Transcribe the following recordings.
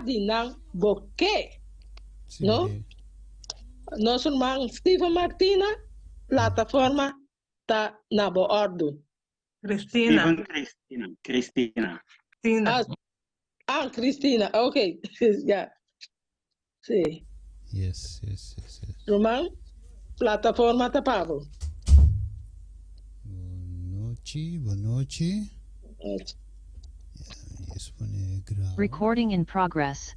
di nan bo ke? No? Nos ruman Steven Martina, plataforma ta na bo òrdu. Cristina. Steven Cristina. Cristina. Cristina. Ah, ah Cristina, ok. Ja. Sí. Yes. Ruman, plataforma ta pa bo. Bon nochi, bon nochi. Ja, eens pone graba. Recording in progress.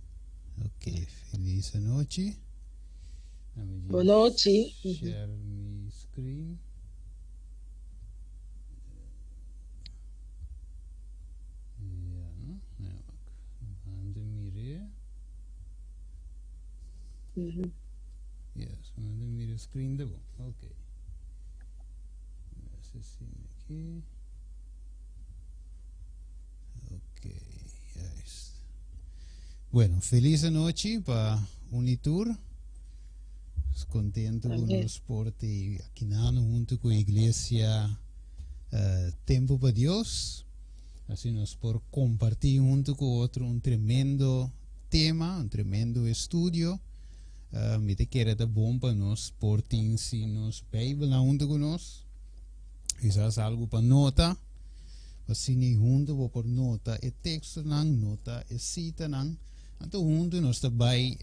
Ok, felis anochi. Let me Bon just nochi. Share mi screen. Ja, no? Ja, Mande mire. Yes, mande mire screen de bon. Ok. Ese aki. Ok, juist. Bueno, felis anochi pa un i tur. Kontentu ku nos por ta akinano huntu ku Iglesia Tempu pa Dios. Asina nos por kompartí huntu ku otro un tremendo tema, un tremendo estudio. Mi ta kere ta bon pa nos por tin si nos Beibelnan huntu ku nos. Kisas algu pa nota. Asina huntu bo por nota e tekstonan, nota e sitanan. Anto huntu nos ta bai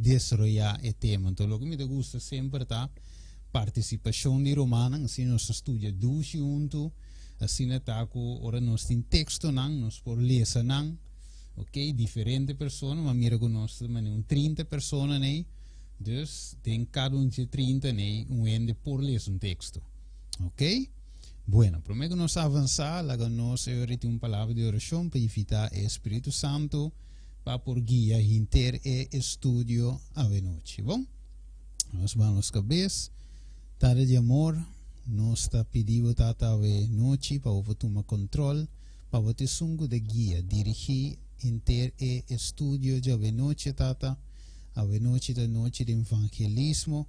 desaroyá e tema. Anto loke mi ta gusta semper ta partisipashon di rumannan, asina nos ta studia dushi huntu, asina ta ku ora nos tin tekstonan nos por lesa nan, ok, diferente persona, ma mira ku nos ta manera un trinta persona nei, dus den kada un dje trinta nei un hende por lesa un teksto, ok. Bueno, promé ku nos avansá, laga nos e ora tin un palabra di orashon pa invitá e Spiritu Santu pa por guia hinter e estudio awenochi. Bon, nos baha nos kabes. Tata di amor, nos ta pidi bo, Tata, awe nochi pa bo por tuma kontrol, pa bo ta esun ku ta guia, dirigí hinter e estudio djawe nochi, Tata. Awe nochi ta nochi di evangelismo.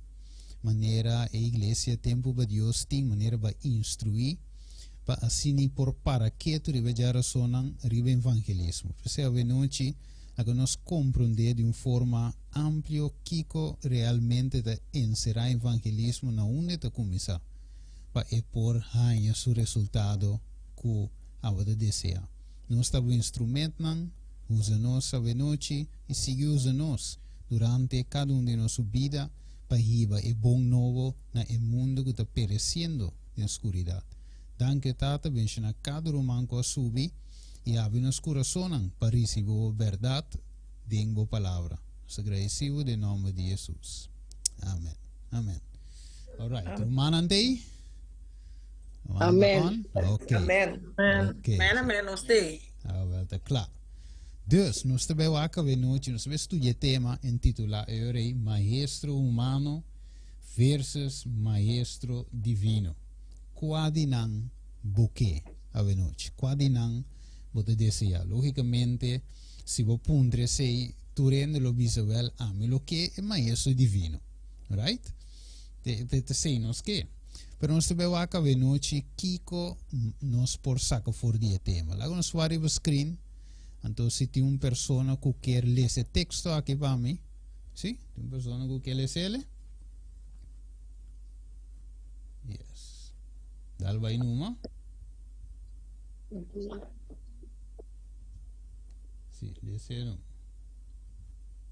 Manera e Iglesia Tempu pa Dios tin manera pa instruí pa asina por para ketu riba djarasonnan riba evangelismo. P'esei awenochi laga nos komprondé di un forma amplio kiko realmente ta enserá evangelismo na unda e ta kuminsá pa e por haña su resultado ku abo ta deseá. Nos ta bo instrumentnan, usa nos awenochi i sigui usa nos durante kada un di nos su bida pa hiba e bon nobo na e mundu ku ta peresiendo den skuridat. Danki, Tata, benshoná kada ruman ku a subi i habri nos kurasonnan pa risibí bo bèrdat den bo Palabra. Nos ta gradisí bo den nòmber di Hesus. Amen. Amen. Alright, rumannan t'ei? Amen. Ok. Amen. Ok. Amen, amen, nos t'ei. Ah, wel, ta kla. Dus, nos ta bai wak awe nochi, nos ta bai studia e tema intitulá e ora ei Maestro Humano versus Maestro Divino. Kua di nan bo ke awe nochi? Kua di nan bo ta deseá? Lógikamente, si bo puntra esei, tur hende lo bisa, Wèl, ami lo ke e Maestro Divino. Right? Te, te, te esei nos ke. Pero nos ta bai wak awe nochi kiko nos por saka for di e tema. Laga nos wak riba screen. Anto si tin un persona ku kier lesa e teksto aki pa mi. Si, tin un persona ku kier lesele? Yes. Dal bai numa. Si, les'e numa.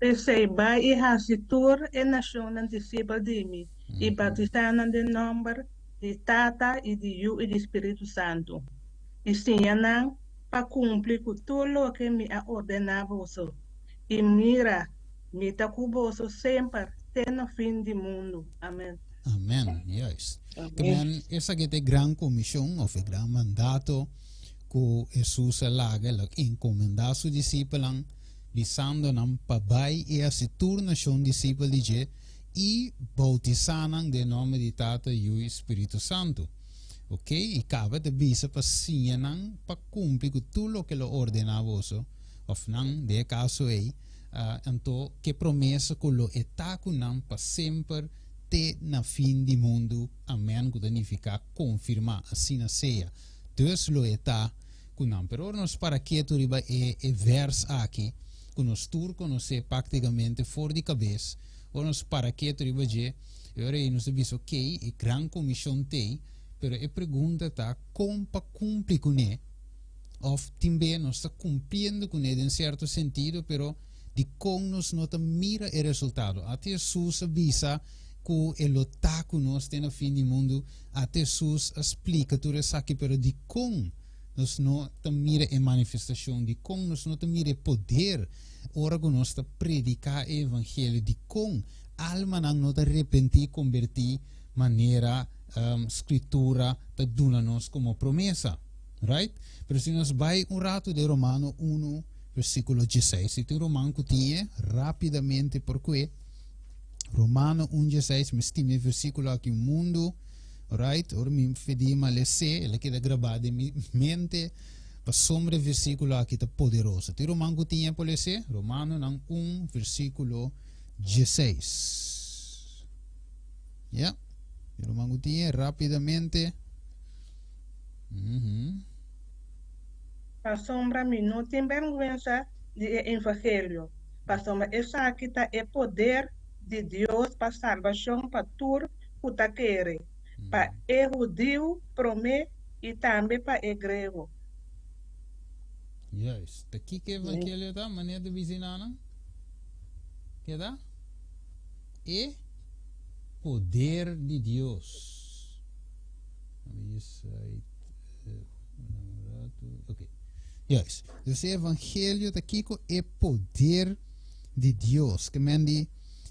P'esei, bai i hasi tur e nashonnan disipel di mi, i batisá nan den nòmber di Tata i di Yu i di Spiritu Santu, i siña nan pa kumpli ku tur loke mi a ordená boso. I mira, mi ta ku boso semper te na fin di mundu. Amen. Amen. Juist. Ke men esaki ta e gran komishon òf e gran mandato ku Hesus a laga, el a enkomendá su disipelnan. Bisando nan pa bai i hasi tur nashon disipel di dje i boutisá nan den nòmber di Tata, Yu i Spiritu Santu. Ok, i kaba ta bisa pa siña nan pa kumpli ku tur loke lo ordená boso, òf nan, den e kaso ei, anto ke promesa ku lo e ta ku nan pa semper te na fin di mundu. Amèn, ku ta nifiká konfirmá, asina sea. Dus lo e ta ku nan. Pero ora nos para ketu riba e e vers aki, ku nos tur konosé práktikamente for di kabes. Ora nos para ketu riba dje, e ora ei nos ta bisa, ok, e Gran Komishon t'ei, pero e pregunta ta kon pa kumpli kuné, òf tin be nos ta kumpliendo kuné den sierto sentido, pero dikon nos no ta mira e resultado? Ata Hesus a bisa ku e lo ta ku nos te na fin di mundu, ata Hesus a splika tur esaki, pero dikon nos no ta mira e manifestashon? Dikon nos no ta mira e poder ora ku nos ta prediká e evangelio? Dikon almanan no ta repentí i kombertí manera Skritura ta duna nos komo promesa? Right? Pero si nos bai un ratu den Romano unu, versíkulo dieseis, si tin ruman ku tin e, rápidamente por kue. Romano un dieseis, mi stima e versíkulo aki mundu, right? Ora mi fedí mi a les'é, el a keda grabá den mi mente, pasobra e versíkulo aki ta poderoso. Tin ruman ku tin e por les'é? Romanonan un, versíkulo dieseis. Ya, tin ruman ku tin e, rápidamente. Pasobra mi no tin bèrgwensa di e evangelio, pasobra esaki ta e poder di Dios pa salbashon pa tur ku ta kere, pa e hudiu promé i tambe pa e grego. Juist. Ta kiko e evangelio ta, manera ta bisa nan? Ke ta? E poder di Dios. Ok. Juist. Dus e evangelio ta kiko? E poder di Dios. Ke men di,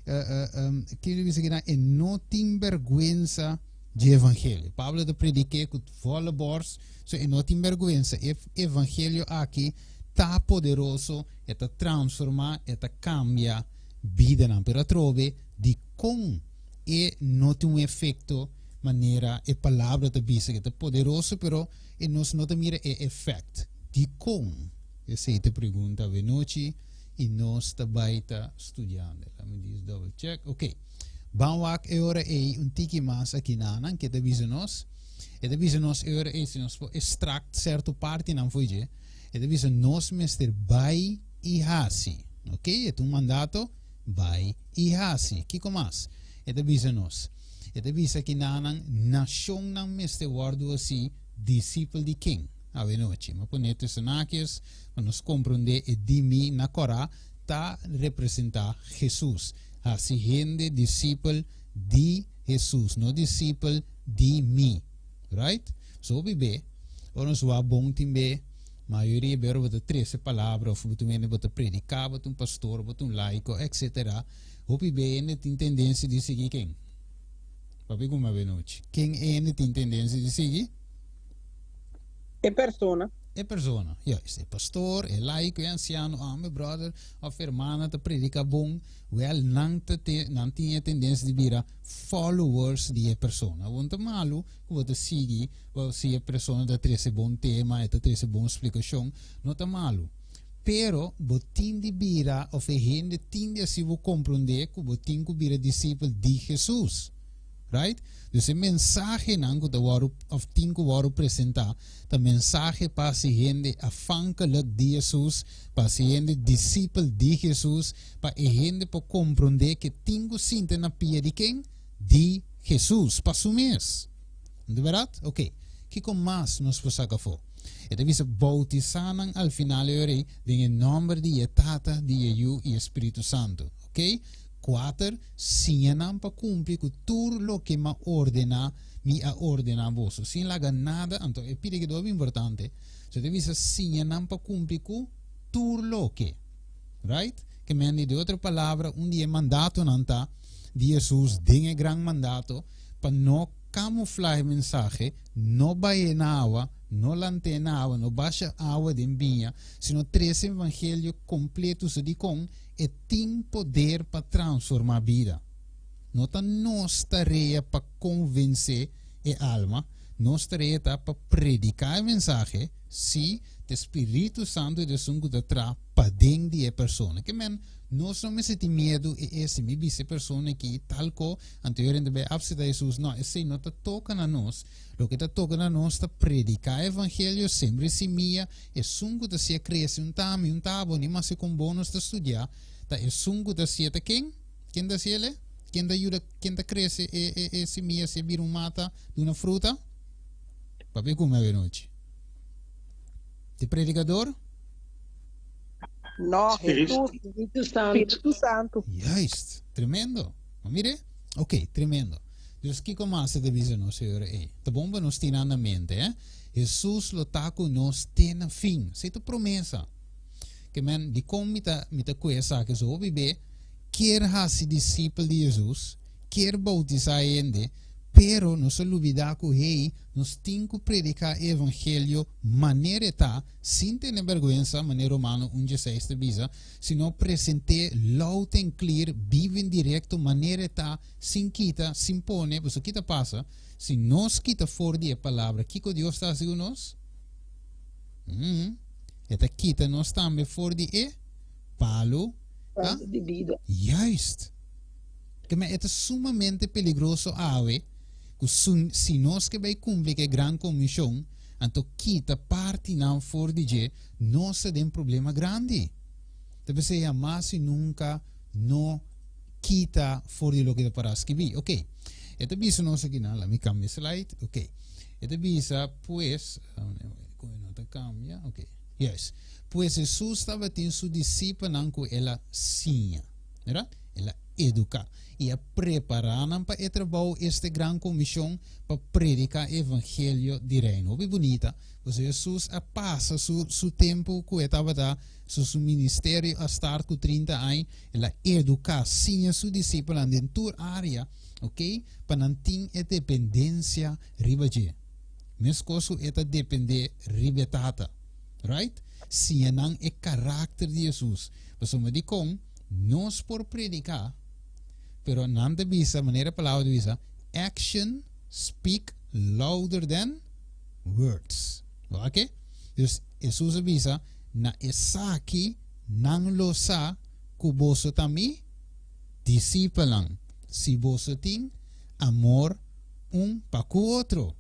uh, uh, um, kiko bisa kina, e no tin bergüenza di evangelio. Pablo ta prediké ku volle borst, so e no tin bergüenza. E evangelio aki ta poderoso, e ta transforma, e ta cambia bidanan. Pero atrobe, di kon e no tin un efecto manera e palabra ta bisa ke ta poderoso pero e nos no ta mira e effect. Dikon? Esei ta pregunta awenochi i nos ta bai ta studiando. Laat me dis double check. Ok. Ban wak e ora ei un tiki mas aki nanan ke ta bisa nos. E ta bisa nos e ora ei si nos por extract serto partinan fo'i dje. E ta bisa nos mester bai i hasi. Ok, e ta un mandato, bai i hasi. Kiko mas? E ta bisa nos. E ta bisa ki nanan nashonnan mester wòrdu hasi disipel di ken? Awenochi, mi a pone tussen-haakjes pa nos komprondé e di mi na kòrá ta representá Hesus. Hasi hende disipel di Hesus, no disipel di mi. Right? So hopi be, ora nos wak bon tin be, mayoria be ora bo ta trese palabra òf bo ta un hende bo ta prediká, bo ta un pastor, bo ta un laiko, etsetera. Hopi be hende tin tendensia di sigui ken? Papia ku mi abenochi. Ken hende tin tendensia di sigui? E persona. E persona. Juist. E pastor, e laico, e anciano, ah, mi brother of hermana ta predica bon. Wel, nan ta te, nan tin e tendensia di bira followers di e persona. Awor no ta malu ku bo ta sigui, si e persona ta trese bon tema, e ta trese bon splikashon, no ta malu. Pero bo tin di bira, of e hende tin di hasi bo komprondé ku bo tin ku bira disipel di Hesus. Right? Dus e mensahenan ku ta wòrdu of tin ku wòrdu presentá ta mensahe pa hasi hende afánkelik di Hesus, pa hasi hende disipel di Hesus, pa e hende por komprondé ke tin ku sinta na pia di ken? Di Hesus, pa su mes. No ta bèrdat? Oké. Kiko mas nos por saka afó? E ta bisa, Boutisá nan al final e ora ei den e nòmber di e Tata, di e Yu i e Spiritu Santu. Oké? Kuater, Siña nan pa kumpli ku tur loke m'a ordená, mi a ordená boso, sin laga nada. Anto e pidi ke dobi importante. So e ta bisa, Siña nan pa kumpli ku tur loke. Right? Ke men di, di otro palabra, un di e mandatonan ta di Hesus den e gran mandato pa no Kamuflá e mensahe, no bay'é na awa, no lant'é na awa, no basha awa den biña, sino trese evangelio kompleto so dikon e tin poder pa transformá bida. No ta nos tarea pa konvensé e alma, Nos tarea ta pa prediká e mensahe, sí, ta e Spiritu Santu ta esun ku ta traha paden di e persona. Ke men, nos no mester tin miedu e e si mi bisa e persona aki tal ko, anto e rende bai apseptá Hesus. No, esei no ta toka na nos. Loke ta toka na nos ta prediká e evangelio, sembra e simia, esun ku ta sia krese un ta ami, un ta abo, ni maske kon bon nos ta studiá, ta esun ku ta sia ta ken? Ken ta hasiel e? Ken ta yuda, ken ta krese e e e simia si e bira un mata, duna fruta? Papia ku mi avenochi. Di predikador? No, Spiritu. Hesus, Spiritu Santu. Spiritu Santu. Juist, tremendo. Ma mire? Ok, tremendo. Dus kiko mas e ta bisa nos, Señor? Ey, ta bon pa nos tin nan na mente, eh? Hesus lo ta ku nos te na fin. Esei ta promesa. Ke men, dikon mi ta, mi ta kue esaki? So hopi be kier hasi disipel di Hesus, kier boutisá hende, pero nos a lubidá ku, hey, nos tin ku prediká e evangelio manera e ta, sin tene bèrgwensa, manera Romano un dieseis ta bisa, sino present'é loud en clear, bibu en direkto, manera e ta, sin kita, sin pone, pasobra ki ta pasa? Si nos kita for di e palabra, kiko Dios ta hasi ku nos? Mm, e ta kita nos tambe for di e palu, ah? Palu di bida. Juist. Keme e ta sumamente peligroso awe ku si nos ke bai kumpli ku e gran komishon, anto kita partinan for di dje, nos ta den problema grandi. Ta p'esei hamas i nunka no kita for di loke ta pará skibí. Ok, e ta bisa nos akinan, laat mi kambia slide. Ok, e ta bisa pues, kon e no ta kambia? Ok, yes. Pues Hesus tabatin su disipelnan ku el a siña. Mira, el a eduká i a prepará nan pa e trabou, este gran komishon pa prediká e evangelio di Reino. Hopi bunita, pasobra Hesus a pasa su su tempu ku e tabata su su ministerio a start ku 30 aña, el a eduká, siña su disipelnan den tur área, ok, pa nan tin e dependensia riba dje, meskos ku e ta dependé riba e Tata. Right? Siña nan e karakter di Hesus. Pasobra dikon nos por prediká, pero nan ta bisa, manera e palabra ta bisa, action speak louder than words. Oke? Dus Hesus a bisa, na esaki nan lo sa ku boso ta mi disipelnan, si boso tin amor un pa ku otro.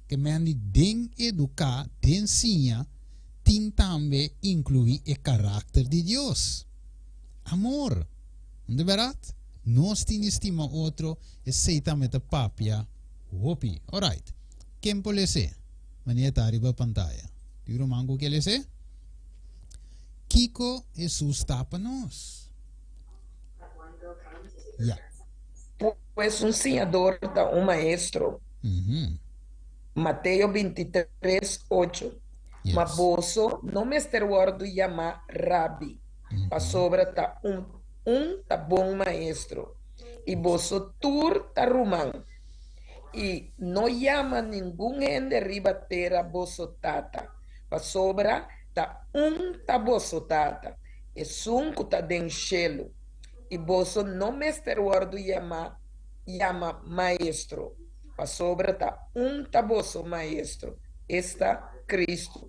Ke men di den eduká, den siña, tin tambe inkluí e karakter di Dios. Amor. No ta bèrdat? Nos tin di stima otro, esei tambe ta papia hopi. Orait. Ken por les'é? Manera ta riba pantaya. Tin ruman ku ke les'é? Kiko Hesus ta pa nos? Ya. Pues un siñador ta un maestro. Mateo 23, 8. Ma boso no mester wòrdu yamá Rabi, pasobra ta un un ta bon maestro, i boso tur ta ruman. I no yama ningun hende riba tera boso tata, pasobra ta un ta boso Tata, esun ku ta den shelu. I boso no mester wòrdu yamá yama maestro, pasobra ta un ta boso maestro, esta Cristo.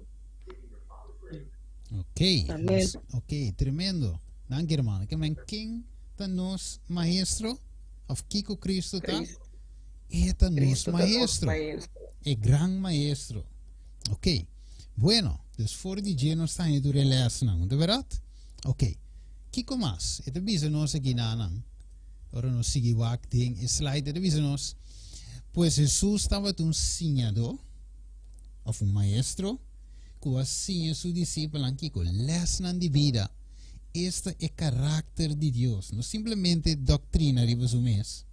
Ok, Amen. Ok, tremendo. Danki hermano. Ke men ken ta nos maestro? Of kiko Cristo ta? Cristo. E ta nos Cristo ta nos maestro. maestro. E gran maestro. Ok. Bueno, dus voor di dje nos ta tur e lesnan, de verdad? Ok. Kiko mas? E ta bisa nos aki nanan. Ora nos sigui wak den e slide, e ta bisa nos, pues Hesus tabata un siñadó, of un maestro, ku a siña su disipelnan kiko? Lèsnan di bida. Esta e karakter di Dios, no simplemente doktrina riba su mes,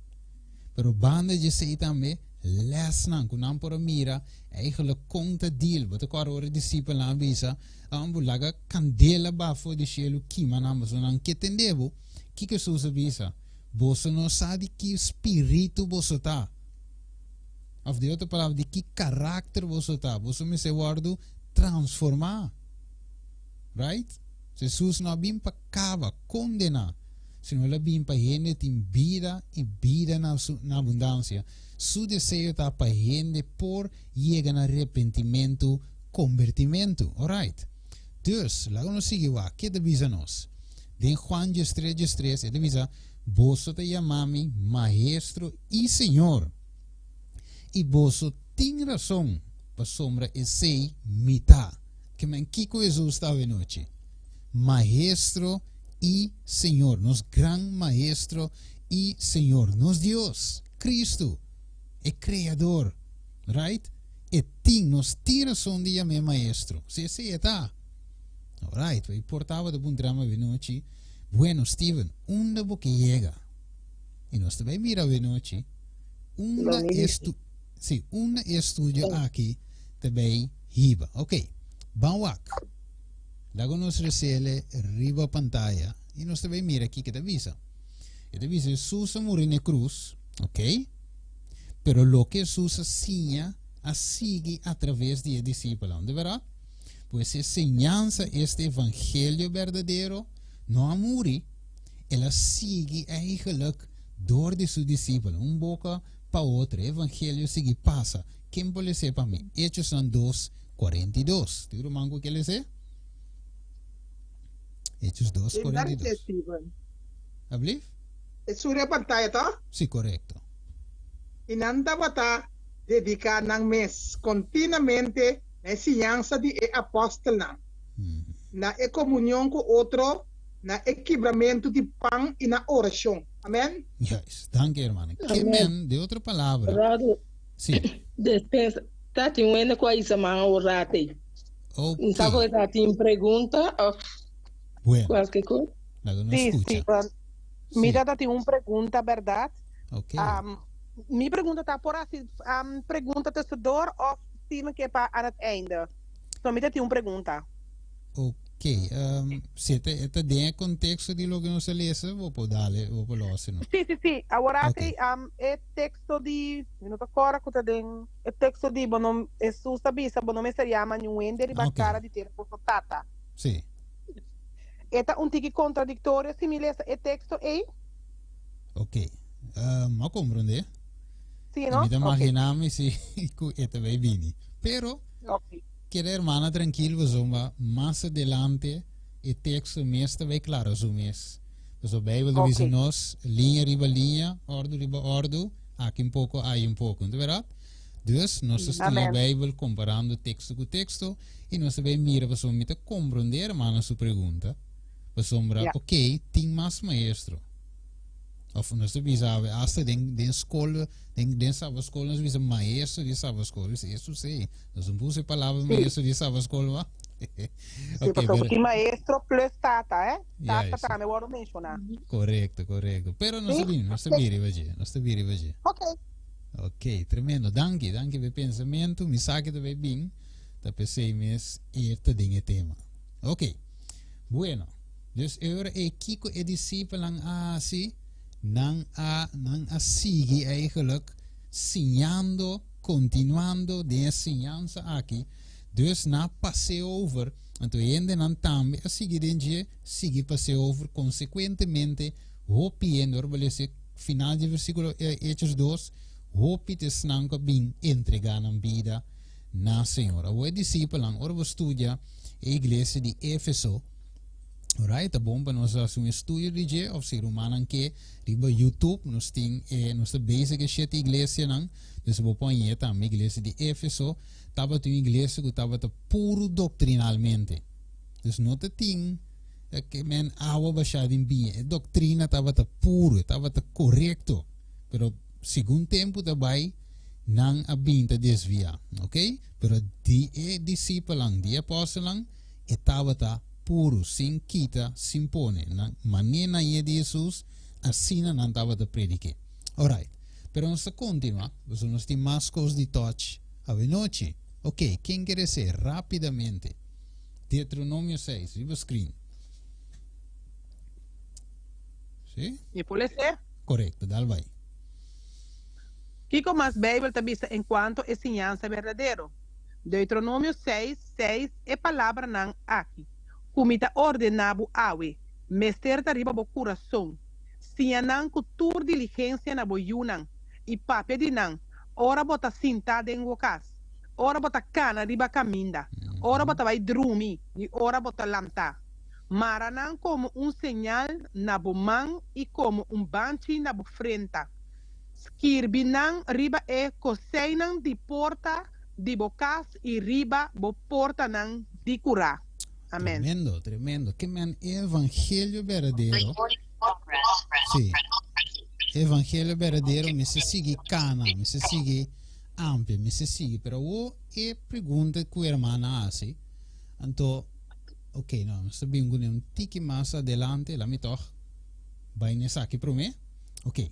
pero banda di esei tambe lèsnan ku nan por a mira eigenlijk kon ta deal. Bo ta kòrda ora e disipelnan a bisa, Bo laga kandela baha for di shelu kima nan, pasobra nan ke tende bo. Kiko Hesus a bisa? Boso no sa di ki spiritu boso ta. Of di otro palabra, di ki karakter boso ta. Boso mester wòrdu transformá. Right? Hesus no a bin pa kaba, kondená. Sino el a bin pa hende tin bida i bida na su na abundansia. Su deseo ta pa hende por yega na repentimentu, kombertimentu. Alright. Dus, laga nos sigui wak ke ta bisa nos. Den Juan 13, 13, e ta bisa, Boso ta yama mi Maestro i Señor, i boso tin rason, pasobra esei mi ta. Ke men kiko Hesus ta awenochi? Maestro i Señor, nos gran Maestro i Señor, nos Dios, Cristo, e Creador, right? E tin, nos tin rason di yam'é Maestro. Si esei e ta. Alright, i por tabata puntra mi awenochi, Bueno, Steven, unda bo ke yega? I nos ta bai mira awenochi, unda e stu, si, unda e estudio aki ta bai hiba. Ok, ban wak. Laga nos resele riba pantaya i nos ta bai mira kiko e ta bisa. E ta bisa Hesus a muri na e krus, ok, pero loke Hesus a siña a sigui atraves di e disipelnan, de bèrdat? Pues e señansa, este evangelio berdadero, no a muri, el a sigui eigenlijk dor di su disipelnan, un boka pa otro, e evangelio sigui pasa. Ken por les'é pa mi? Hechosnan 2, 42. Tin ruman ku ke les'é? Hechos 2, 42. Ablief? E suri e pantaya, to? Sí, korekto. I nan tabata dediká nan mes kontinuamente na e siñansa di e apòstelnan, na e komunion ku otro, na e kibramentu di pan i na orashon. Amèn. Juist. Danki, hermana. Ke men, de otro palabra. Rado. Sí. Despensa. Ta tin wende ku a isa man un rato ei. Ok. N sa ku e ta tin pregunta òf Bueno. kualke kos. Laga nos Sí, skucha. Steven. Mi Sí. ta ta tin un pregunta, bèrdat? Ok. Mi pregunta ta por hasi pregunta tussendoor òf Steven ke pa aan het einde? So mi ta tin un pregunta. Ok, si e ta den e konteksto di loke nos a lesa, bo por dale, bo por losi no. Sí, sí, sí. Awor Ok. aki e teksto di, mi no ta kòrda ku ta den e teksto di bo no, Hesus ta bisa bo no mester yama niun hende riba Ok. kara di tera boso tata. Sí. E ta un tiki kontradiktorio si mi lesa e teksto ei? Ok. Mi a komprondé. Sí, no? Mi ta Ok. imaginá mi si ku e ta bai bini. Pero. Ok. Keda hermana trankil pasobra mas adelante e teksto mes ta bai klara su mes. Pasobra Beibel ta bisa Ok. nos liña riba liña, ordu riba ordu, aki un poko, ayi un poko. No ta bèrdat? Dus nos ta studia Amen. Beibel komparando teksto ku teksto i nos ta bai mira pasobra mi ta komprondé hermana su pregunta pasobra Ya. ok tin mas maestro. Of nos ta bisa awe hasta den den skol den den sabaskol nos bisa maestro di sabaskol. Bisa eso sí. Nos no puso e palabra Sí. maestro di sabaskol wa. Sí, Ok, pasobra pero tin maestro plus tata, eh? Ja, Tata eso. tambe wòrdu menshoná. Korekto, korekto. Pero nos Sí? ta bini, nos ta Ok. biri riba dje, nos ta biri riba dje. Ok. Ok, tremendo. Danki, danki pa e pensamentu. Mi sa ke ta bai bin, ta p'esei mes e ta den e tema. Ok. Bueno. Dus e ora ei kiko e disipelnan a hasi? Nan a nan a sigui eigenlijk siñando, kontinuando den e siñansa aki. Dus nan a pas'é over, anto e hendenan tambe a sigui den dje, sigui pas'é over konsekuentemente hopi hende, ora bo lesa e final di e versíkulo Hechos dos, hopi ta esnan ku a bin entregá nan bida na Señor. Awor e disipelnan, ora bo studia e iglesia di Éfeso, Alright, ta bon pa nos hasi un estudio di dje of si rumannan ke riba YouTube nos tin e nos ta bezig e shete iglesianan, dus bo por hañ'é tambe iglesia di Efeso tabata un iglesia ku tabata puru doktrinalmente. Dus no ta tin ke men awa bashá den biña, e doktrina tabata puru, e tabata korekto, pero segun tempu ta bai nan a bin ta desviá, ok? Pero di e disipelnan, di e apòstelnan E tabata puru, sin kita, sin pone. Nan manera nan ye di Hesus, asina nan tabata predik'é. Alright, pero nos ta kontinuá, pasobra nos tin mas kos di tòch awenochi. Ok, ken kere ser? Rápidamente. Deuteronomio seis, riba screen. Sí? Mi por les'é? Korekto, dal bai. Kiko mas Beibel ta bisa enkuanto e siñansa berdadero? Deuteronomio seis, seis, E palabranan aki, ku mi ta ordená bo awe, mester ta riba bo kurason. Siña nan ku tur diligensia na bo yunan, i papia di nan ora bo ta sintá den bo kas, ora bo ta kana riba kaminda, ora bo ta bai drumi i ora bo ta lantá. Mara nan komo un señal na bo man i komo un banchi na bo frenta. Skirbi nan riba e koseinan di porta di bo kas i riba bo portanan di kurá. Amen. Tremendo, tremendo. Ke men evangelio berdadero. Sí. Evangelio berdadero mester sigui kana, mester sigui amplia, mester sigui. Pero awo e pregunta ku hermana hasi, anto, ok, no, nos ta bin kuné un tiki mas adelante, laat mi toch bai n'esaki promé. Ok,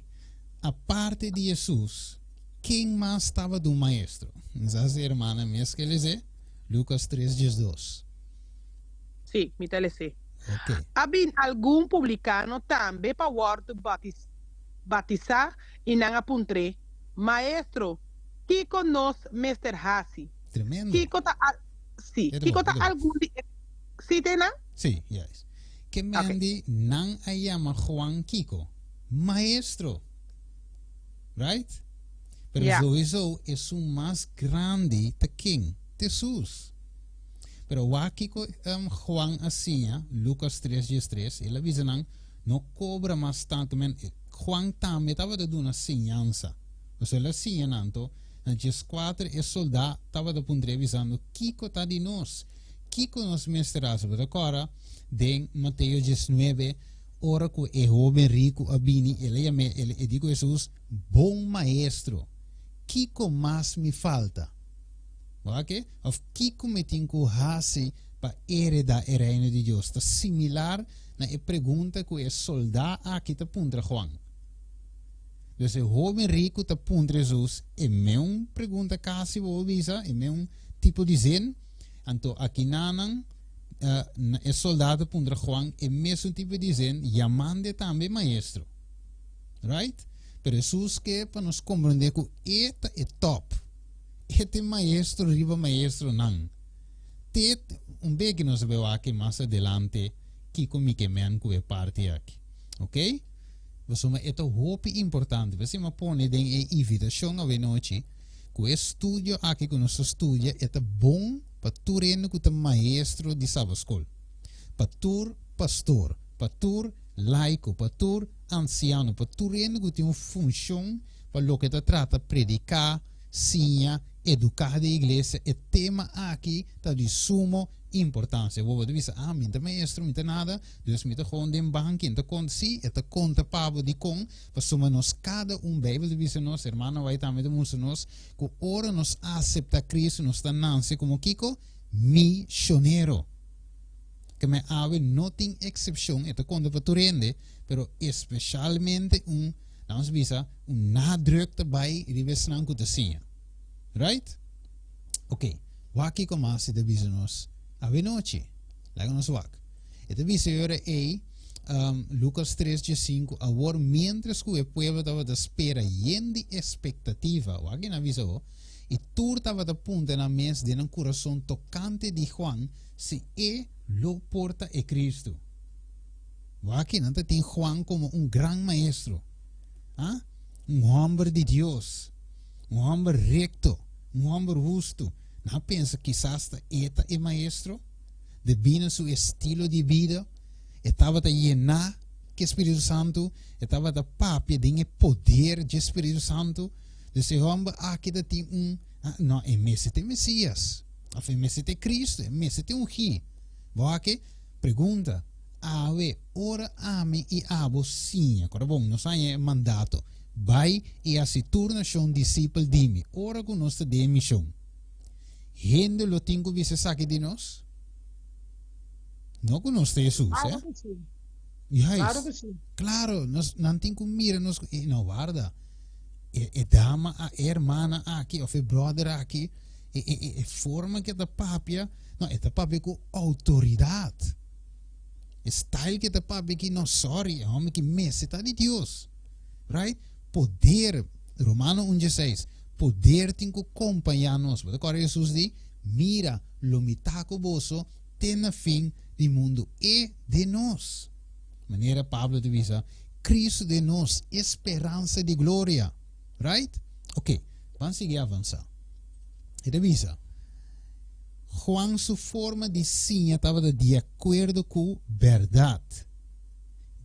aparte di Jesus, ken mas tabata un maestro? Mi sa si hermana mes ke lese Lucas 3, 12. Sí, mi ta lese. Ok. A bin algun publikano tambe pa wòrdu batisá i nan a puntr'é, Maestro, kiko nos mester hasi? Tremendo. Kiko ta al, sí, kiko ta algun di e, sí, te nan? Sí, juist. Ke men di nan a yama Juan kiko? Maestro. Right? Pero sowieso esun mas grandi ta ken? Tesus. Pero wak kiko um, Juan a siña, Lucas 3, 13, el a bisa nan, no cobra mas tanto. Men, Juan tambe tabata duna siñansa. Pasobra el a siña nan to, na 14 e soldá tabata puntr'é bisando, kiko ta di nos? Kiko nos mester hasi? Bo ta kòrda den Mateo 19, ora ku e hóben riku a bini, el a yam'é, el e di ku Hesus, Bon Maestro, kiko mas mi falta? Bo a ke? Òf kiko mi tin ku hasi pa heredá e Reino di Dios? Ta similar na e pregunta ku e soldá aki ta puntra Juan. Dus e hóben riku ta puntra Hesus e meun pregunta kasi bo por bisa, e meun tipo di zin. Anto akinanan e soldá ta puntra Juan e mesun tipo di zin, yamand'e tambe maestro. Right? Pero Hesus ke pa nos komprendé ku e ta e top. E ta e maestro riba maestronan. Te un beki nos a bai wak mas adelante kiko mi ke men ku e parti aki. Ok? Pasobra e ta hopi importante. P'esei mi a pone den e invitashon awenochi ku e studio aki ku nos ta studia e ta bon pa tur hende ku ta maestro di sabaskol, pa tur pastor, pa tur laiko, pa tur ansiano, pa tur hende ku tin un funshon pa loke ta trata prediká, siña, eduká den iglesia. E tema aki ta di sumo importansia. Bo por bisa, ah, mi ta maestro, mi ta nada, dus mi ta gewoon den banki, mi ta konta. Sí, e ta konta pa bo dikon, pasobra nos kada un, Beibel ta bisa nos, hermano White tambe ta mustra nos, ku ora nos aseptá Cristo, nos ta nanse komo kiko? Mishonero. Ke men awe no tin eksepshon, e ta konta pa tur hende, pero espeshalmente un, laat nos bisa, un nadruk ta bai riba esnan ku ta siña. Right? Ok, wak kiko mas e ta bisa nos awenochi. Laga nos wak. E ta bisa e ora ei, um, Lucas 3, 5, awor mientras ku e pueblo tabata spera yen di espektativa, wak e na bisa ho, i tur tabata punta nan mes den nan kurason tokante di Juan si e lo por ta e Cristo. Wak nan ta tin Juan komo un gran maestro. Ah? Un hòmber di Dios. Un hòmber rekto, un hòmber hustu. Nan a pensa kisas ta e ta e maestro? Debí na su estilo di bida, e tabata yená ku e spiritu santu, e tabata papia den e poder dje spiritu santu. Dus e hòmber aki ta tin un, no, e mester ta e Mesías, òf e mester ta e Cristo, e mester ta e Ungí. Bo aki pregunta, Awe, ora ami i abo siña, kòrda bon, nos haña e mandato, Bai i hasi tur nashon disipel di mi. Ora ku nos ta den e mishon, hende lo tin ku bisa esaki di nos? No ku nos ta Hesus, eh? Klaro ku si. Juist. Klaro ku si. Klaro, nos, nan tin ku mira nos ku, eh, no, warda, e, e dama, a, e hermana aki, òf e bròder aki, e, e, e, e forma ku e ta papia, no, e ta papia ku outoridat. E style ku e ta papia aki, no, sorry, e hòmber ki mester ta di Dios. Right? Poder, Romano 1 16, poder tin ku kompañá nos. Bo ta kòrda Hesus di, Mira, lo mi ta ku boso te na fin di mundu. E den nos. Manera Pablo ta bisa, Kristu den nos, e speransa di gloria. Right? Ok, ban sigui avansá. E ta bisa, Juan su forma di siña tabata di akuerdo ku bèrdat,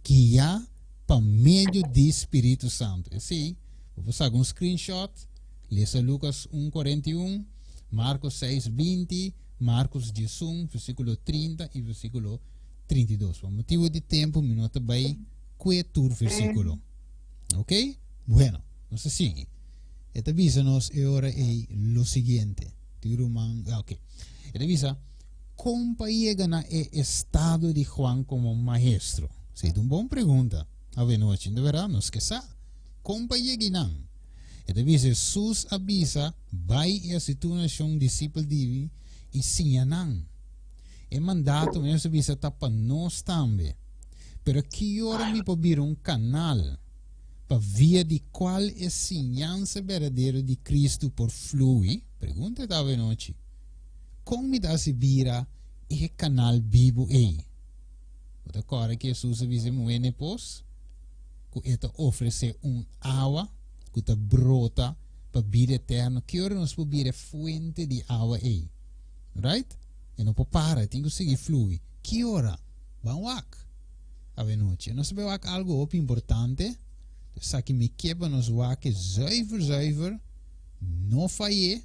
guiá pa medio di spiritu santu. Esei, bo por saka un screenshot, lesa Lukas un 41, Markos 6 20, Markos 11, versíkulo 30 i versíkulo 32. Pa motibu di tempu mi no ta bai kue tur versíkulo. Ok? Bueno, nos ta sigui. E ta bisa nos e ora ei lo siguiente. Tin ruman, ah, ok. E ta bisa, kon pa yega na e estado di Juan komo maestro? Esei ta un bon pregunta. Avenochi, de verdad, nos ke sa. Kon pa yega einan? E ta bisa, Hesus a bisa, Bai i hasi tur nashon disipel di mi i siña nan. E mandato mes a bisa ta pa nos tambe. Pero ki ora mi por bira un kanal pa via di kual e siñansa berdadero di Kristu por flui? Pregunta e awe nochi. Kon mi ta hasi bira e kanal bibu ei? Bo ta kòrda ki Hesus a bisa e muhé na e pos? Ku e ta ofresé un awa ku ta brota pa bida eterno. Ki ora nos por bira e fuente di awa ei? Right? E no por para, e tin ku sigui flui. Ki ora? Ban wak awe nochi. Nos ta bai wak algu hopi importante. Esaki mi ke pa nos wak e zuiver zuiver, no fay'é,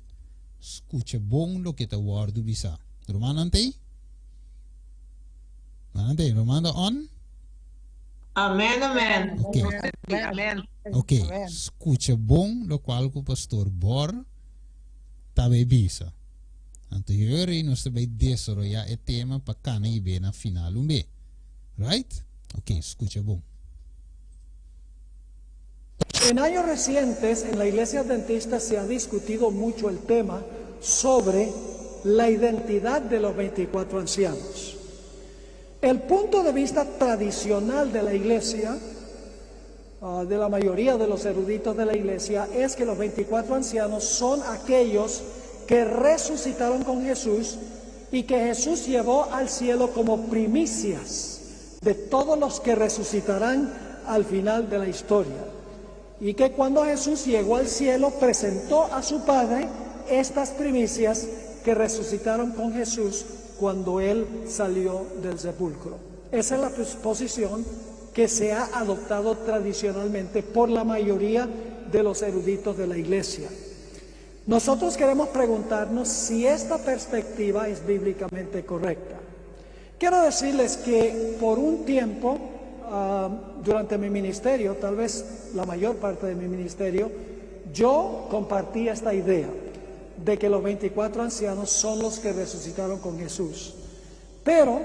skucha bon loke ta wòrdu bisá. Rumannan t'ei? Rumannan t'ei? Ruman ta on? Amen, amen. Ok. Amen. Ok, skucha bon lokual ku Pastor Bor ta bai bisa. Anto yori nos ta bay desaroya e tema pa cana y be na final un be. Right? Ok, scucha bon. En años recientes, en la Iglesia Adventista se ha discutido mucho el tema sobre la identidad de los 24 ancianos. El punto de vista tradicional de la Iglesia, de la mayoría de los eruditos de la Iglesia, es que los 24 ancianos son aquellos que resucitaron con Jesús y que Jesús llevó al cielo como primicias de todos los que resucitarán al final de la historia. Y que cuando Jesús llegó al cielo presentó a su Padre estas primicias que resucitaron con Jesús cuando Él salió del sepulcro. Esa es la posición que se ha adoptado tradicionalmente por la mayoría de los eruditos de la iglesia. Nosotros queremos preguntarnos si esta perspectiva es bíblicamente correcta. Quiero decirles que por un tiempo, durante mi ministerio, tal vez la mayor parte de mi ministerio, yo compartí esta idea de que los 24 ancianos son los que resucitaron con Jesús. Pero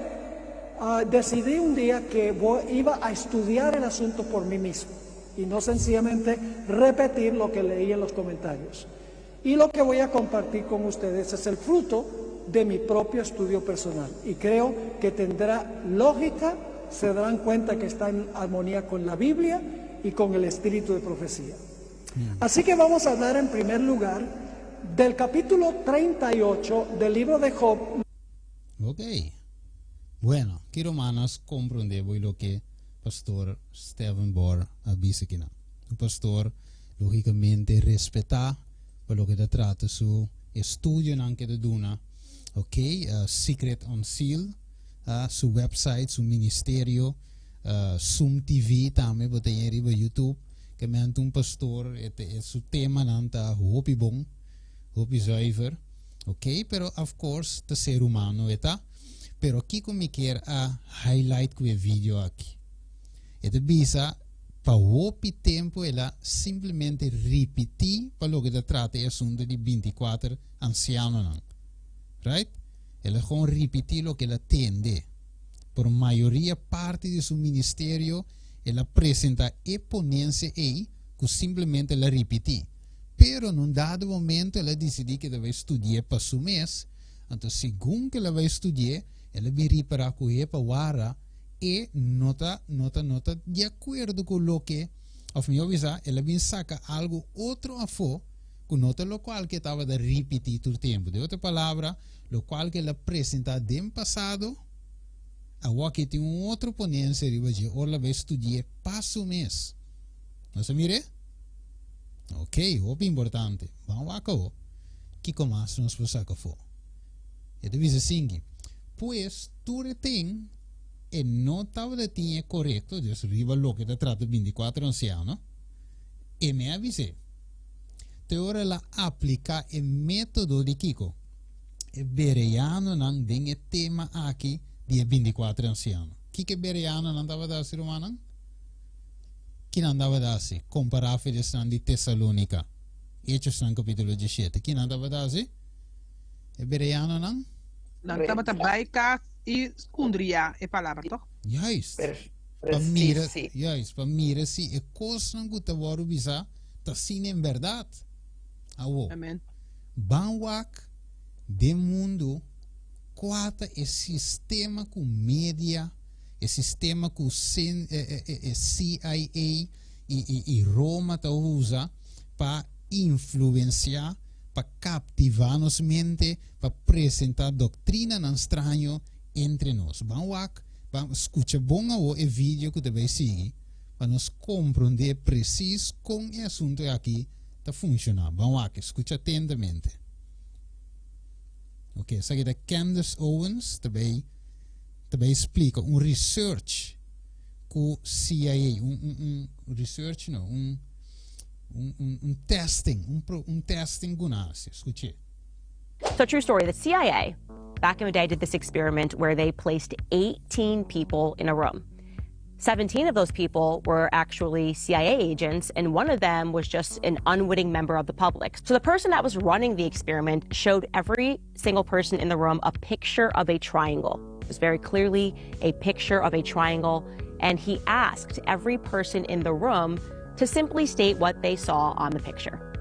decidí un día que iba a estudiar el asunto por mí mismo y no sencillamente repetir lo que leí en los comentarios. Y lo que voy a compartir con ustedes es el fruto de mi propio estudio personal. Y creo que tendrá lógica, se darán cuenta que está en armonía con la Biblia y con el espíritu de profecía. Así que vamos a hablar en primer lugar del capítulo 38 del libro de Job. Ok. Bueno, ki rumannan komprondé bo loke Pastor Steven Bor a bisa akinan. Un pastor lógikamente respetá pa loke ta trata su estudionan ke ta duna, ok, Secret Unsealed, su website, su ministerio, Zoom TV tambe bo ta yen riba YouTube, ke mente un pastor, e su temanan ta hopi bon, hopi zuiver. Ok, pero of course ta ser humano e ta. Pero kiko mi kier a highlight ku e video aki? E ta bisa pa hopi tempu el a simplemente ripití pa loke ta trata e asuntu di 24 ansianonan. Right? El a gewoon ripití loke el a tende. Por mayoria parti di su ministerio el a presenta e ponencia ei ku simplemente el a ripití. Pero na un dado momento el a disidí ku e ta bai studi'é pa su mes, anto segun ku el a bai studi'é, el a bin ripará ku he pa wara e no ta no ta no ta di akuerdo ku loke, òf mihó bisá, el a bin saka algu otro afó ku no ta lokual ku e tabata ripití tur tempu. Den otro palabra, lokual ku el a presentá den pasado. Awor aki tin un otro ponensia riba dje ora la bai studi'é pa su mes. Nos a mir'é? Ok, hopi importante. Ban wak awor kiko mas nos por saka afó. E ta bisa asinki, Pues tur e ten e no tabata tin e korekto, dus riba loke ta trata bintikuater ansiano, e me a bis'é. Te ora el a apliká e método di kiko? E bereanonan den e tema aki di e bintikuater ansiano. Kiko e bereanonan tabata hasi, rumannan? Ki nan tabata hasi? Kompará fe di esnan di Tesalónika, Hechosnan kapítulo diesshete. Ki nan tabata hasi? E bereanonan? Nan tabata bai kas i skundriá e palabra, tòg? Juist. Pa mira, juist, pa mira si e kosnan ku ta wòrdu bisá ta asina en bèrdat. Awor, ban wak den mundu kua ta e sistema ku media, e sistema ku e CIA i Roma ta usa pa influensiá, pa kaptivá nos mente, pa presentá doktrinanan straño entre nos. Ban wak, ban skucha bon awor e video ku ta bai sigui pa nos komprondé presis kon e asuntu aki ta funshoná. Ban wak, skucha atentamente. Ok, esaki ta Candace Owens ta bai ta bai splika un research ku CIA, un un un research no, un un un un testing, un pro un testing ku nan hasi. Skuch'é. So true story, the CIA back in the day did this experiment where they placed 18 people in a room. 17 of those people were actually CIA agents, and one of them was just an unwitting member of the public. So the person that was running the experiment showed every single person in the room a picture of a triangle. It was very clearly a picture of a triangle, and he asked every person in the room to simply state what they saw on the picture.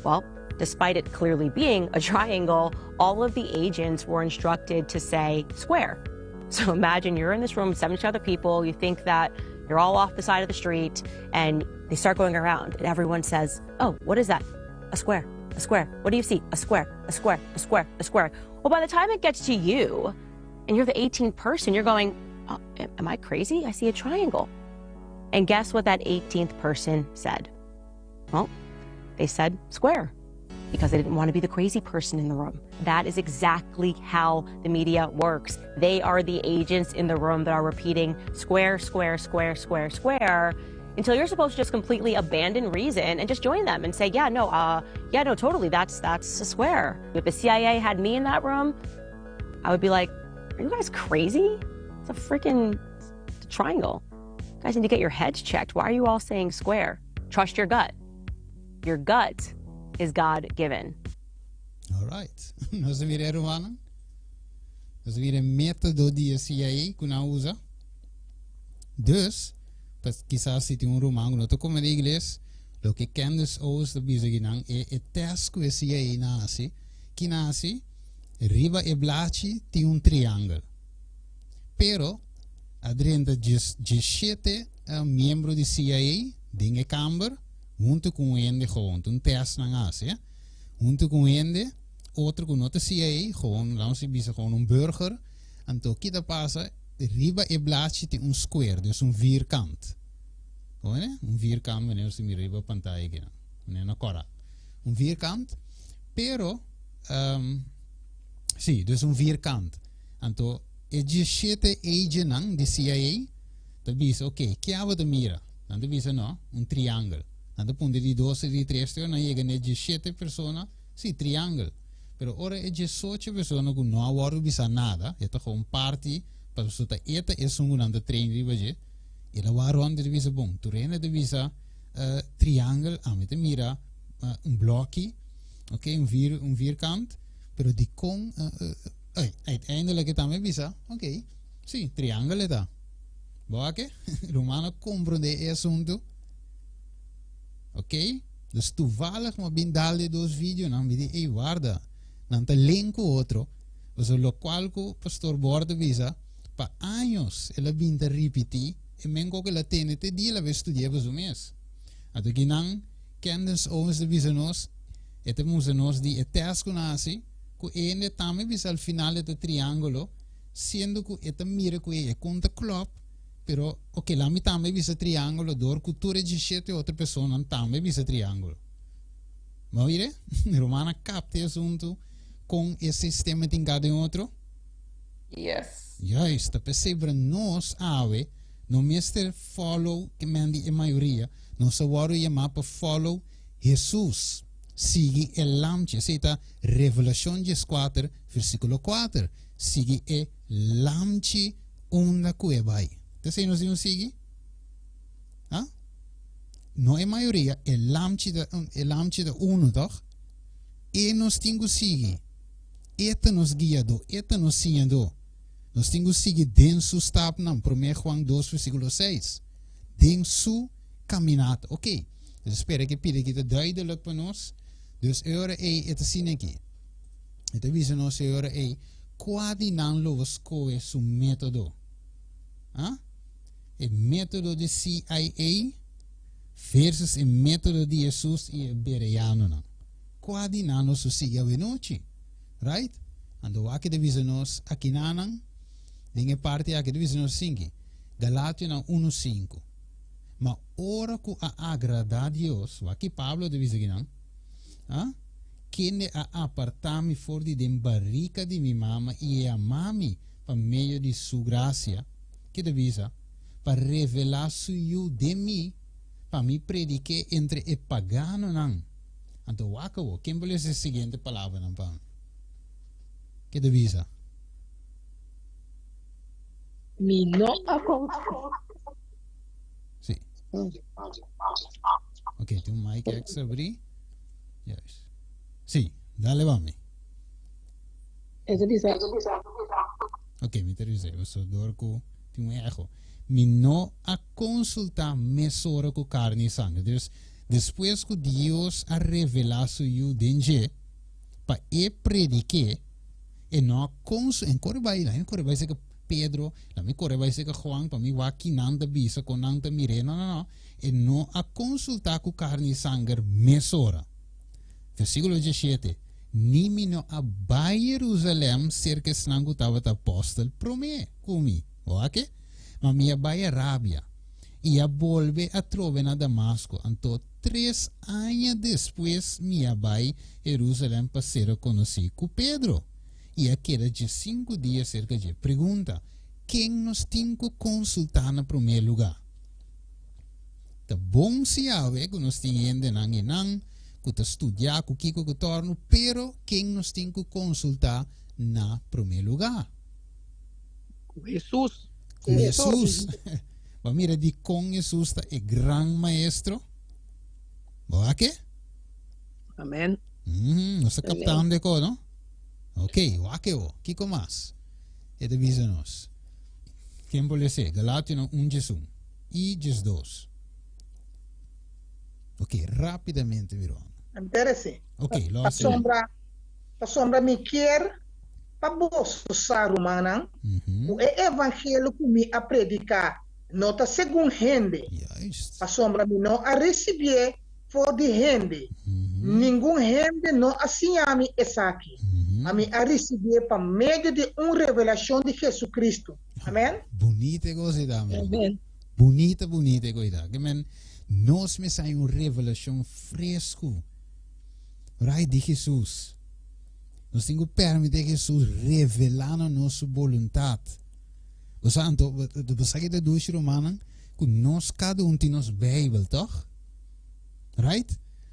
Well, despite it clearly being a triangle, all of the agents were instructed to say square. So imagine you're in this room with 70 other people, you think that you're all off the side of the street, and they start going around, and everyone says, oh, what is that? A square, a square. What do you see? A square, a square, a square, a square. Well, by the time it gets to you, and you're the 18th person, you're going, oh, am I crazy? I see a triangle. And guess what that 18th person said? Well, they said square because they didn't want to be the crazy person in the room. That is exactly how the media works. They are the agents in the room that are repeating square, square, square, square, square until you're supposed to just completely abandon reason and just join them and say, yeah, no, yeah, no, totally, that's a square. If the CIA had me in that room, I would be like, are you guys crazy? It's a freaking triangle. You guys need to get your heads checked. Why are you all saying square? Trust your gut. Your gut is God-given. All right. Nos a mira e rumannan. Nos a mira e método di e CIA ku nan usa. Dus, pas kisas si tin un ruman ku no ta kome di igles, loke Candace Owens ta bisa ki nan, e e test ku e CIA nan hasi, ki nan hasi, riba e blachi tin un triangel. Pero, a drenta djeshete miembro di CIA den e kamber huntu ku un hende gewoon, un test nan hasi, eh, huntu ku un hende, otro ku no ta CIA, gewoon, laat ons bisa gewoon un burger, anto ki ta pasa, riba e blachi tin un square, dus un vierkant. Hoor, un vierkant, wanneer nos mira riba pantaya aki, wanneer no kora. Un vierkant, pero, si, dus un vierkant. Anto e djeshete agennan di CIA ta bisa, ok, ke abo ta mira? Nan ta bisa, no, un triangel. Nan ta puntra di dos i di tres, te ora nan yega na e djeshete persona, si, triangel. Pero ora e djesocho persona ku no a wòrdu bisa nada, e ta gewoon parti, pasobra ta e ta esun ku nan ta train riba dje, el a wak rònt i ta bisa, bon, tur hende ta bisa triangel, ami ta mira un blòki, ok, un vir, un vierkant, pero dikon Ey, uiteindelijk e tambe bisa, ok, sí, triangel e ta. Bo a ke? Ruman a komprondé e asuntu. Ok? Dus toevallig mi a bin dal de dos videonan, mi di, ey, warda, nan ta link ku otro. Pasobra lokual ku Pastor Bor ta bisa, pa años el a bin ta ripití e men kok el a tende te dia el a bai studia pa su mes. Anto kinan Candace Owens ta bisa nos, e ta mustra nos di e tèst ku nan hasi, Ku hende tambe bisa al final e ta triángulo. Siendo ku e ta mira ku e kon ta klòp, pero oke la mi tambe bisa triángulo dor ku tur e diesshete otro personanan tambe bisa triángulo. Bo a mira? Rumannan kapta e asuntu kon e sistema tin kada den otro? Yes. Juist, ta pesebra nos awe no mester follow ke men di e mayoria, nos a wòrdu yamá pa follow Hesus, sigui e lamchi. Esei ta Revelashon dieskuater versíkulo kuater, sigui e lamchi unda ku e bai. Ta esei nos dibi sigui? Ha? No e mayoria, e lamchi ta, e lamchi ta unu, tòg? E nos tin ku sigui. E ta nos guiadó, e ta nos siñadó. Nos tin ku sigui den su stapnan, Promé Juan dos versíkulo seis. Den su kaminata. Ok, dus spera ku e pida aki ta duidelijk pa nos. Dus e ora ei e ta asina aki. E ta bisa nos e ora ei, kua di nan lo bo skohe su método? Ah? E método di CIA versus e método di Hesus i e bereanonan. Kua di nan nos lo sigui awenochi? Right? Anto wak ta bisa nos akinanan, den e parti aki ta bisa nos asinki, Galationan unu sinku. Ma ora ku a agradá Dios, wak ki Pablo ta bisa akinan, ah, kende a apartá mi for di den barika di mi mama i e amá mi pa medio di su grasia, ki ta bisa, pa revelá su Yu den mi, pa mi predik'é entre e paganonan. Anto wak awor, ken por lesa e siguiente palabranan pa mi? Ke ta bisa? Mi no a Sí. Ok, tin un mic extra abrí. Juist. Sí, dale pa mi. E ta bisa. Ok, mi ta bisa. Paso door ku tin un echo. Mi no a konsultá mesora ku karni i sanger. Dus, despues ku Dios a revelá su Yu den dje, pa e predik'é, e no a konsu, en kore bai, laga mi kore bai serka Pedro, laga mi kore bai serka Juan pa mi wak ki nan ta bisa, kon nan ta mir'é. No, no, no. E no a konsultá ku karni i sanger mesora. Versíkulo diesshete, Ni mi no a bai Jerusalèm serka esnan ku tabata apòstel promé ku mi. Bo wak e? Ma mi a bai Arabia i a bolbe atrobe na Damasko. Anto tres aña despues mi a bai Herusalèm pa sera konosí ku Pedro, i a keda diesinku dia serka dje. Pregunta, Ken nos tin ku konsultá na promé lugá? Ta bon si awe ku nos tin hendenan einan ku ta studiá ku kiko ku tòrnu, pero ken nos tin ku konsultá na promé lugá? Ku Hesus. Ku Hesus. Bo a mira dikon Hesus ta e gran maestro? Bo a ke? Amen. Nos ta kaptando e ko, no? Ok, wak e bo. Kiko mas? E ta bisa nos. Ken por lese? Galationan un djes un i djes dos. Ok, rapidamente, Miron. Enterese. Ok, lo hasi. Pasobra, pasobra mi kier pa boso sa, rumannan, ku e evangelio ku mi a prediká no ta segun hende, pasobra mi no a risibié for di hende, ningun hende no a siña mi esaki, ma mi a risibié pa medio di un revelashon di Jesucristo. Amèn. Bunita e kos ei ta, mi ruman. Bunita, bunita e kos ei ta. Ke men, nos mester haña un revelashon fresku, right, di Hesus. Nos tin ku permití Hesus revelá na nos su boluntat. Bo sa anto, bo sa ki ta dushi rumannan? Ku nos kada un tin nos Beibel, tòg? Right?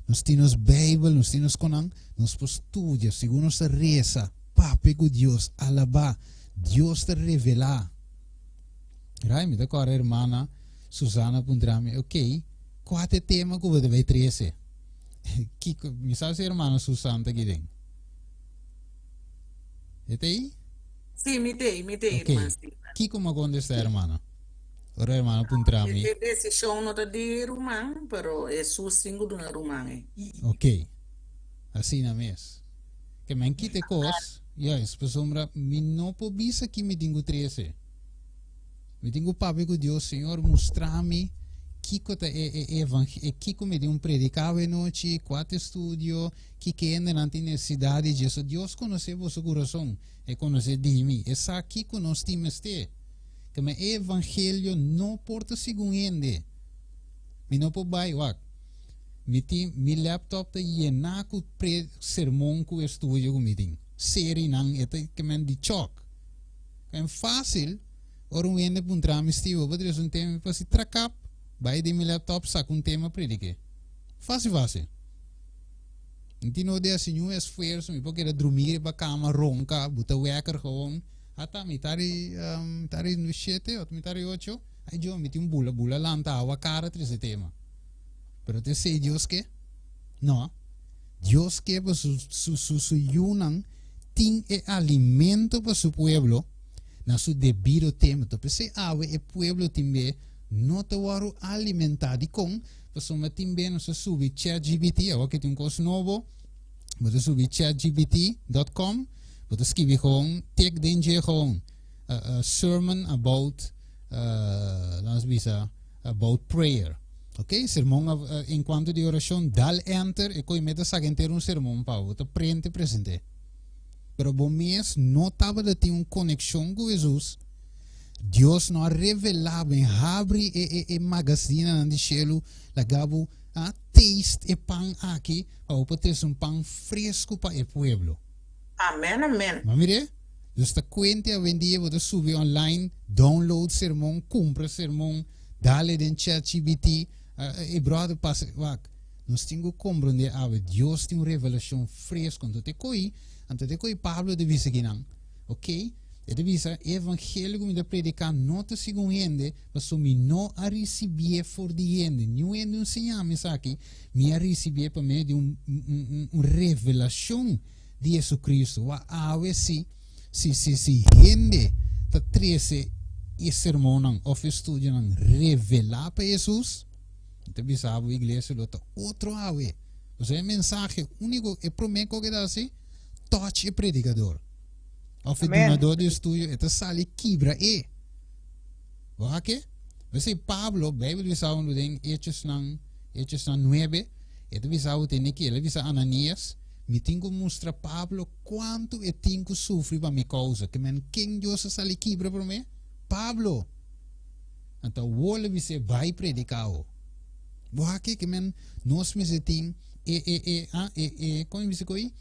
Nos tin nos Beibel, nos tin nos konan, nos por studia, segun nos ta resa, papia ku Dios, alabá, Dios ta revelá. Right? Mi ta kòrda hermana Susana puntra mi, ok, kua ta e tema ku bo ta bai trese? Kiko, mi sa si hermana Susan ta aki den. E ta ei? Sí, mi ta ei, mi ta ei, Ok. hermana Steven. Kiko mi a kontestá, hermana? Ora hermana puntra mi. E desishon no ta di ruman, pero Hesus tin ku duna ruman ei. Ok. Asina mes. Ke men kita e kos, juist, pasobra mi no por bisa ki mi tin ku trese. Mi tin ku papia ku Dios, Señor, mustra mi kiko ta e e evang e kiko mi tin un prediká awe nochi, kua ta e studio, kiko hendenan tin nesesidat di dje. So Dios konosé boso kurason. E konosé di mi. E sa kiko nos tin mester. Keme e evangelio no por ta segun hende. Mi no por bai, wak. Mi tin, mi laptop ta yená ku pre sermon ku estudio ku mi tin. Serinan, e ta kemen di chòk. Kemen fásil, ora un hende puntra mi, Steve, bo por trese un tema? Mi por hasi trakap, bai den mi laptop, saka un tema, predik'é. Fásil, fásil. Mi tin no di hasi niun esfuerso, mi por keda drumí riba kama, ronka, buta wèker gewoon. Ata mitar di, mitar di shete òf mitar di ocho, ai Dios, mi tin un bula bula lanta awa kara trese tema. Pero ta esei Dios ke? No. Dios ke pa su, su, su, su yunan tin e alimento pa su pueblo na su debido tempo. Ta p'esei awe e pueblo tin be no ta wòrdu alimentá. Dikon? Pasobra tin be nos a subi ChatGPT, awor ke tin un kos nobo, bo ta subi chatgpt.com, bo ta skibi gewoon, tik den dje gewoon, a sermon about, laat bisa, about prayer. Ok, sermon en cuanto di oracion, dal enter, e koe meta saka enter un sermon pa bo, ta prente presente. Pero bo mes no tabata tin un conexion cu Jesus, Dios no a revelá bo en habri e e e magazinanan di shelu laga bo a taste e pan aki pa bo por trese un pan fresco pa e pueblo. Amen amen. Bo a mir'é? Dios ta kuente awendia bo ta subi online, download sermon, kumpra sermon, dale den ChatGPT, e brother pasa, wak, nos tin ku komprondé awe Dios tin un revelashon fresco, anto te koi, anto te koi Pablo ta bisa kinan, ok? E ta bisa, E evangelio ku mi ta prediká no ta segun hende, pasobra mi no a risibié for di hende. Niun hende no siña mi esaki. Mi a risibié pa medio di un, un, un revelashon di Jesucristo. Wak awe si, si, si, si hende ta trese e sermonnan òf e studionan revelá pa Jesus, mi ta bisa bo, iglesia lo ta otro awe. Pasobra e mensahe úniko, e promé kos ku e ta hasi, touch e predikador. Of e dunador di estudio e ta sali kibra e. Bo hake? P'esei Pablo, Bijbel bisa bo den Hechosnan, Hechosnan 9, e ta bisa bo tene ki, el a bisa Ananias, mi tin ku mustra Pablo kuantu e tin ku sufri pa mi kousa. Ke men ken Dios a sali kibra promé? Pablo! Anto awor el a bis'é, bai prediká awo. Bo hake? Ke men nos mester tin e, e, e, ah, e, e, kon e bisa ku ei?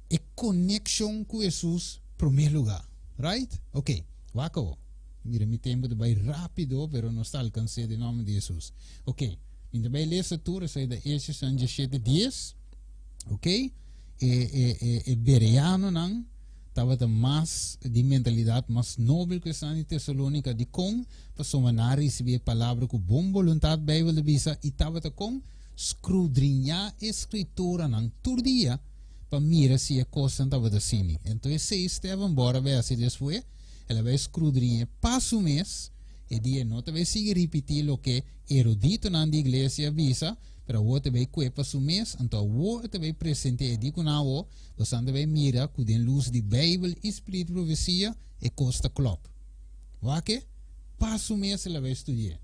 E konekshon ku Hesus promé lugá. Right? Ok. Wak awo. Mira mi tempu ta bai rápido, pero nos ta alkans'é den nòmber di Hesus. Ok. Mi ta bai lesa tur esei ta Efesonan diesshete dies. Ok. E, e, e, e bereanonan tabata mas di mentalidat mas nobel ku esnan di Tesalónika. Dikon? Pasobra nan a risibí e palabra ku bon boluntat, Beibel ta bisa, i tabata kon? Skrudriñá e Skrituranan tur dia pa mira si e kosnan tabata asini. Enton esei Steven bor a bai hasi despues, el a bai skrudriñ'é pa su mes, e dia e no ta bai sigui ripití loke eruditonan di iglesia a bisa, pero awor ta bai kue pa su mes, anto awor e ta bai present'é e di ku nan awor, bosan ta bai mira ku den lus di Beibel i spiritu profesia e kos ta klòp. Wak e? Pa su mes el a bai studi'é.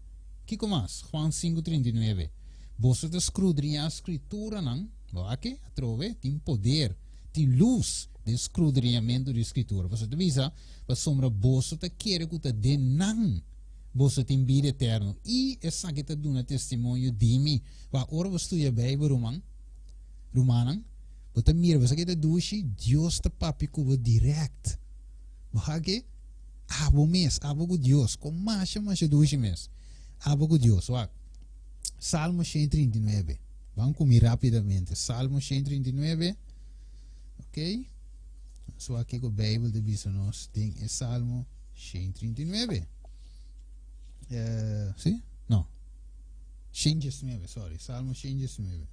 Kiko mas? Juan 5:39, Boso ta skrudriñá Skrituranan, Wak, atrobe, tin poder, tin lus den skrudriñamentu di Skritura. Pasobra ta bisa, Pasobra boso ta kere ku ta den nan boso tin bida eterno, i esaki ta duna testimonio di mi. Wak, ora bo studia Beibel, ruman, rumannan, bo ta mira, bo sa ke ta dushi? Dios ta papia ku bo dirèkt. Wak, abo mes, abo ku Dios, kon masha masha dushi mes, abo ku Dios. Wak, Salmo 139. Ban ku mi rápidamente. Salmo 139. Ok. So aki ku Bijbel ta bisa nos den e Salmo 139. Eh, sí? No. 119, sorry. Salmo 119.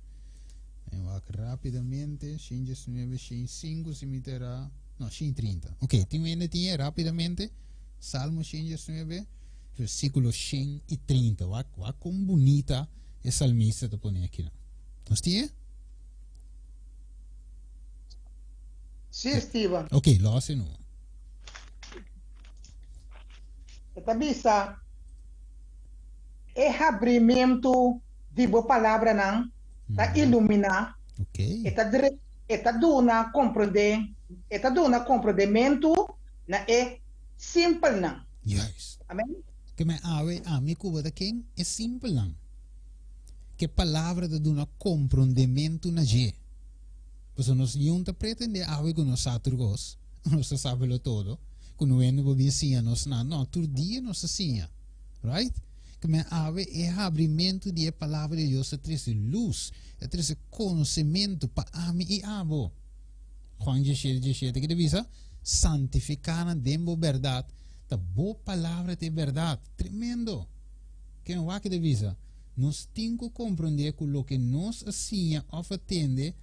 En wak rápidamente. 119, 105 si mi tera. No, 130. Ok, tin wende tin rápidamente. Salmo 119, versículo 130. Wak, wak kon bonita E salmista ta pone akinan. Nos tin e? Sí, Steven. Ok, los e numa. E ta bisa, E habrimentu di bo palabranan ta iluminá, Ok. e ta dre, e ta duna komprendé E ta duna komprondementu na e simpelnan. Juist. Amen. Ke men awe ami ku bo ta ken? E simpelnan. Ke palabra ta duna komprondementu na dje. Pasobra nos niun ta pretende awe ku nos sa tur kos, nos ta sabelo todo, ku no hende por bin siña nos nada. No, tur dia nos ta siña. Right? Ke men awe e habrimentu di e palabra di Dios ta trese lus, ta trese konosementu pa ami i abo. Juan diesshete diesshete ki ta bisa, Santifiká nan den bo bèrdat, ta bo palabra ta e bèrdat. Tremendo! Ke men wak ki ta bisa, Nos tin ku komprondé ku loke nos a siña òf a tende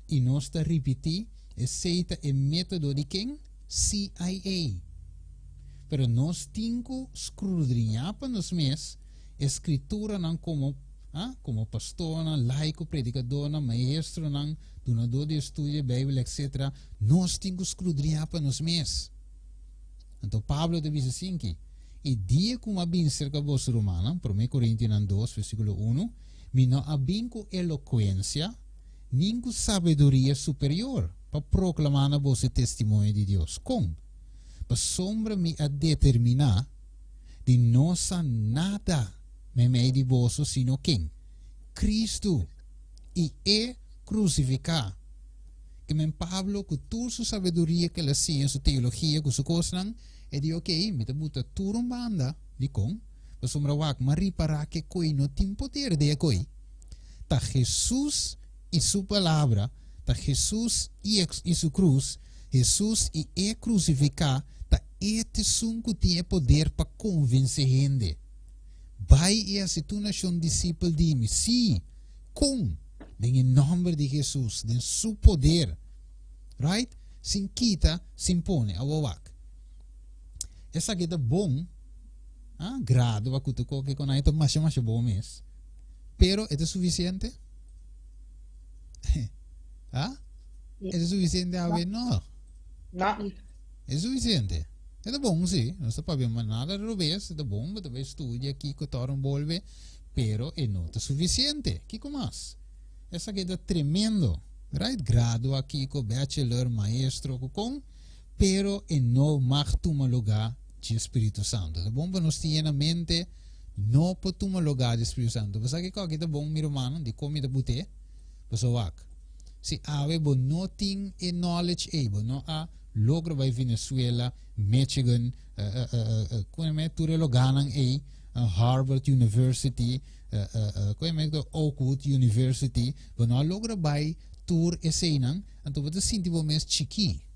i nos ta ripití, esei ta e método di ken? CIA. Pero nos tin ku skrudriñá pa nos mes e skrituranan komo, ah, komo pastornan, laiko, predikadornan, maestronan, dunadó di estudio di Beibel, etcetera, nos tin ku skrudriñá pa nos mes. Anto Pablo ta bisa asinki, I dia ku mi a bin serka boso rumannan, Promé Korintionan dos, versíkulo unu, mi no a bin ku elokuensia, nin ku sabiduria superior, pa proklamá na boso e testimonio di Dios. Kon? Pasobra mi a determiná di no sa nada meimei di boso sino ken? Kristu i e krusifiká. Ke men Pablo ku tur su sabiduria ku el a siña, su teologia ku su kosnan, e di okey, mi ta buta tur un banda. Dikon? Pasobra wak, mi a ripará ke koi no tin poder den e koi. Ta Hesus i su palabra, ta Hesus i i su krus, Hesus i e krusifiká ta e t'esun ku tin e poder pa konvensé hende. Bai i hasi tur nashon disipel di mi. Sí! Kon? Den e nòmber di Hesus, den su poder. Right? Sin kita, sin pone. Awor wak. Esaki ta bon. Ah, grado pa ku ta koke kon ai ta masha masha bon mes. Pero e ta sufisiente? Ah? E ta sufisiente awe? No. No. E sufisiente. E ta bon si. Nos ta papia ma nada robes. E ta bon, bo ta bai studia kiko toren bolbe. Pero e no ta sufisiente. Kiko mas? Esaki ta tremendo. Right? Gradua kiko, bachelor, maestro, ku kon. Pero e no mag tuma lugá dje Spiritu Santu. Ta bon pa nos tin e na mente, no por tuma lugá dje Spiritu Santu. Bo sa kiko aki ta bon, mi rumannan, dikon mi ta but'é? Pasobra wak, si awe bo no tin e knowledge ei, bo no a logra bai Venezuela, Michigan, ku tur e lugánan ei, Harvard University, ku Oakwood University, bo no a logra bai tur eseinan, anto bo ta sinti bo mes chikí.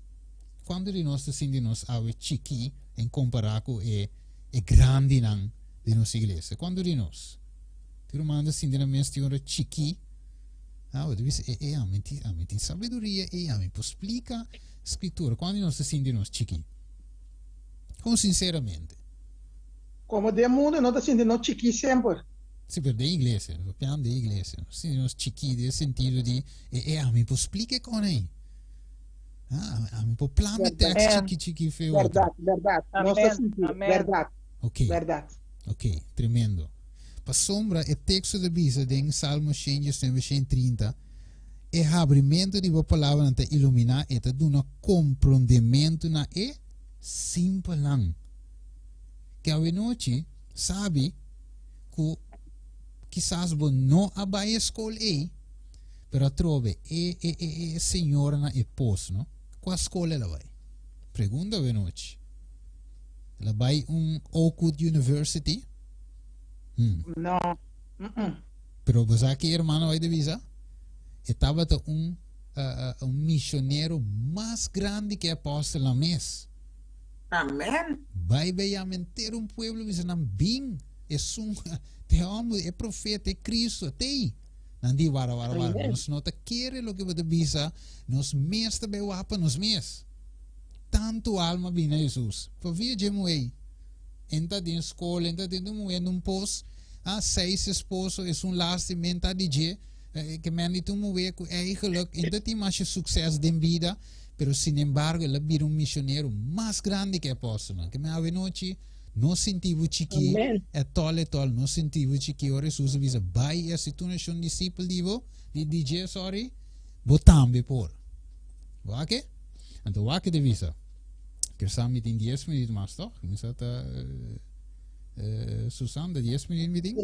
Kuantu di nos ta sinti nos awe chikí en kompará ku e e grandinan di nos iglesia? Kuantu di nos? Tin ruman ta sinti nan mes tin ora chikí. Ah, bo ta bisa, e, e, ami tin, ami tin sabiduria, e, ami por splika Skritura. Kuantu di nos ta sinti nos chikí? Kon sinseramente. Komo den mundu no ta sinti nos chikí semper. Si, pero den iglesia, nos papiando den iglesia, nos sinti nos chikí den e sentido di, e, e, ami por splika e kon ei. Ah, ami por plama e tekst chiki chiki feo. Bèrdat, bèrdat. Nos ta sinti, bèrdat. Ok. Bèrdat. Ok, tremendo. Pasobra e teksto ta bisa den Salmo 119, 130, E habrimentu di bo palabranan ta iluminá, e ta duna komprondementu na e simpelnan. Ke awenochi sabi ku kisas bo no a bai e skol ei, Pero atrobe e e e e señora na e pos no, kua skol el a bai? Pregunta awenochi. El a bai un Oakwood University? Hmm. No. Mm-mm. Pero bo sa ki hermano bai ta bisa? E tabata un uh, un misionero mas grandi ke apostelnan mes. Amen. Bai bai yama entero un pueblo bisa nan bin esun te homber e profeta e Cristo tei. Nan di, Wara, wara, wara, Amen. nos no ta kere loke bo ta bisa, nos mes ta bai wak pa nos mes. Tantu alma bini na Hesus. Pavia dje muhé. En ta den skol, en ta den un muhé nun pos, ah, seis esposo, esun laatste men ta di dje, eh, ke men di ta un muhé ku eigenlijk en ta tin masha sukses den bida, pero sinembargo el a bira un misionero mas grandi ke apòstelnan. Ke men awenochi No sinti bo chikí, Amen. etòl, etòl, no sinti bo chikí. Ora Hesus a bisa, Bai i hasi tur nashon disipel di bo, di di dje, sorry, bo tambe por. Bo a ke? Anto wak e ta bisa. Ker sa mi tin 10 minuut mas toch? Mi sa ta uh, Susan, de 10 minuut mi tin?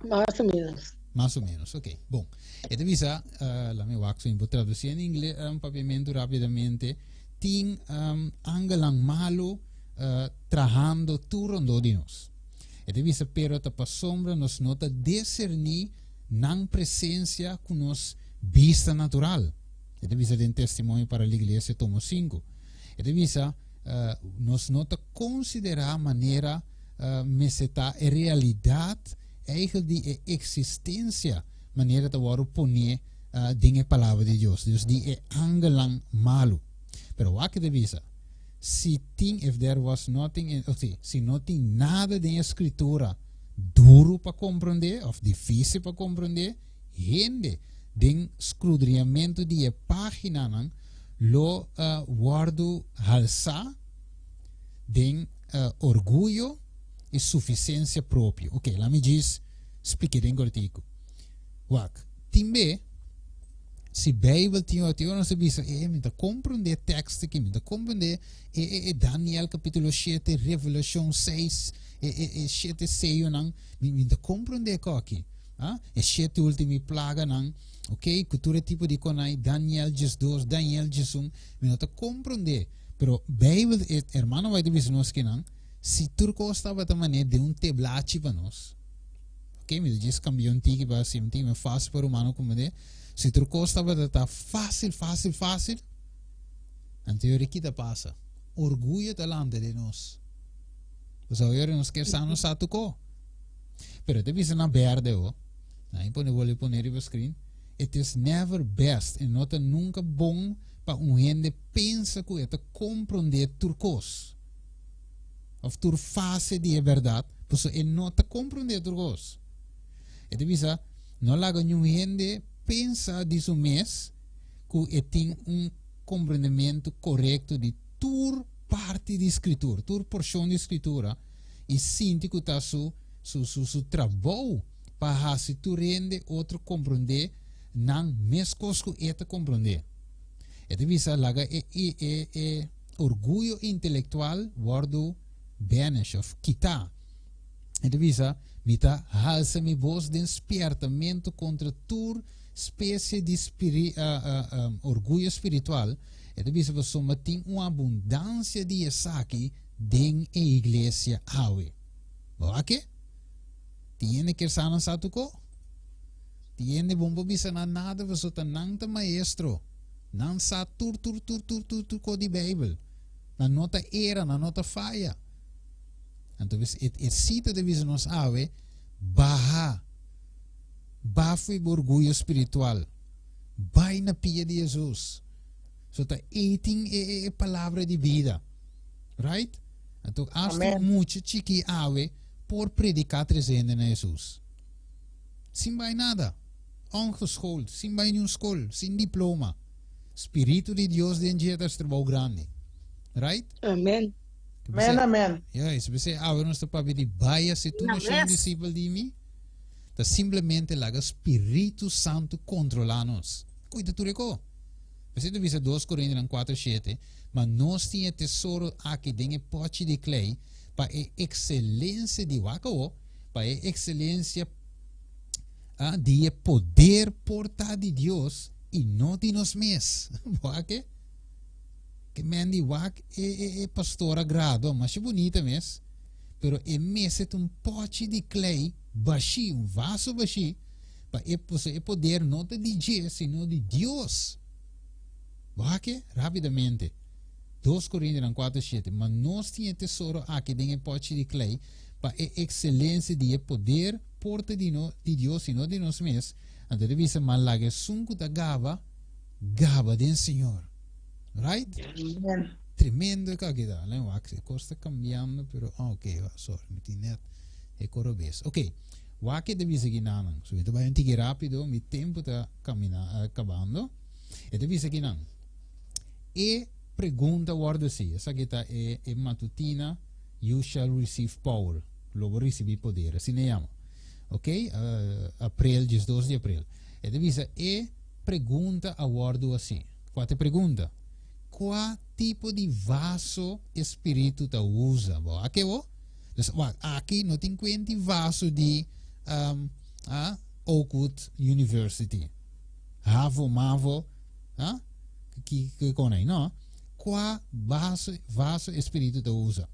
Mas o menos. Mas o menos, ok. Bon. E ta bisa, uh, la mi wak so bo traduci en inglés, um, papiamento rápidamente. Tin um, angelan malo uh, trahando tur rondó di nos. E ta bisa, pero ta pasobra nos no ta discerní nan presencia cu nos bista natural. E ta bisa den Testimonio para la Iglesia, tomo 5. E ta bisa, uh, nos no ta considera manera uh, mester ta e realidad eigenlijk di e existencia manera ta wordo pone uh, den e palabra di Dios. Dus di e angelan malu. Pero wak e ta bisa, si tin, if there was nothing in, of si, si no tin nada den e scritura duro pa comprende of difícil pa comprende, hende den scrudriamento di e paginanan lo uh, wordo halsa den uh, orguyo y suficiencia propio. Ok, laat me just splike den kortico. Wak, tin be, si Bijbel tin ora tin ora nos ta bisa, eh, mi ta comprende tekst aki, mi ta comprende e, e, e Daniel capítulo 7, Revelacion 6, e, e, e shete seyonan, mi, mi ta comprende ko aki. Ah, e shete ultimi plaganan, ok, ku tur e tipo di konai, Daniel 12, Daniel 11, mi no ta comprende. Pero Bijbel, e hermano White ta bisa nos kinan, si tur kos tabata manera den un teblachi pa nos, Ok, mi ta djis cambia un tiki pa haci un tiki mas fácil pa rumano comprende. Si tur cos tabata ta fácil, fácil, fácil, anto yori ki ta pasa? Orguyo ta lanta den nos. Pasobra yori nos kier sa nos sa tuko. Pero ta bisa na berde ho. Ahí pone bolbe pone riba screen. It is never best e no ta nunca bon pa un hende pensa cu e ta comprende tur cos. Of tur fase di e berdad, pasobra e no ta comprende tur cos. E ta bisa, no laga niun hende pensa di su mes cu e tin un comprendemento corecto di tur parti di Scritura, tur porcion di Scritura, y sinti cu ta su, su, su, su trabou pa haci tur hende otro comprende nan mescos cu e ta comprende. E ta bisa, laga e, e, e, e orguyo intelectual wordo banish of kita. E ta bisa, Mi ta halsa mi bos den spiertamento contra tur specie di spiri, uh, uh, um, orguyo spiritual. E ta bisa pasobra tin un abundancia di esaki den e iglesia awe. Bo wak ke? Tin hende kier sa nan sa tuko? Tin hende bon por bisa nan nada pasobra ta nan ta maestro. Nan sa tur tur tur tur tur tur ko di Bijbel. Nan no ta era, nan no ta faya. Anto bes e, e cita ta bisa nos awe, baha. Ba fo'i bo orguyo spiritual. Bai na pia di Jesus. So ta ei tin e, e, e palabra di bida. Right? Anto hasta un mucha chiki awe por predica tres hende na Jesus. Sin bai nada. Ongeschoold, sin bai niun skol, sin diploma. Spiritu di Dios den dje ta haci trabou grandi. Right? Amen. Amen, amen. Juist, p'esei awe nos ta papia di bai haci tur nacion disipel di mi. Ta simplemente laga Spiritu Santu controla nos. Cuida tur e co. P'esei ta bisa dos Corintianan cuatro shete, Ma nos tin e tesoro aki den e pochi di klei pa e excelencia di, wak awo, pa e excelencia ah, di e poder por ta di Dios y no di nos mes. Bo a ke? Ke men di wak e, e, e pastor a grado, masha bunita mes, pero e mes ta un pochi di klei bashi, un vaso bashi, pa e, e poder no ta di dje, sino di Dios. Bo a ke? Rapidamente. Dos Korintianan kuater shete, Ma nos tin e tesoro aki den e pochi di klei, pa e ekselensia di e poder por ta di no di Dios i no di nos mes, anto e ta bisa, Ma laga esun ku ta gaba, gaba den Señor. Right? Amen. Tremendo e kaki ta. Len wak, e kos ta kambiando, pero, ah, ok, sorry, mi tin net e koro bes. Ok, wak e ta bisa kinanan. So mi ta bai un tiki rápido, mi tempu ta kamina, kabando. E ta bisa kinan. E pregunta wòrdu si, esaki ta e e matutina You shall receive power, lo bo risibí poder, asina e yama. Ok, aprel, diesdos di aprel. E ta bisa e pregunta a wòrdu hasi. Kua ta e pregunta? Kua tipo di vaso e spiritu ta usa? Bo a ke bo? Dus wak, aki no tin kuenti vaso di um, ah, Oakwood University. Havo, mavo, ah, ki, ki konai, no. Kua vaso, vaso e spiritu ta usa?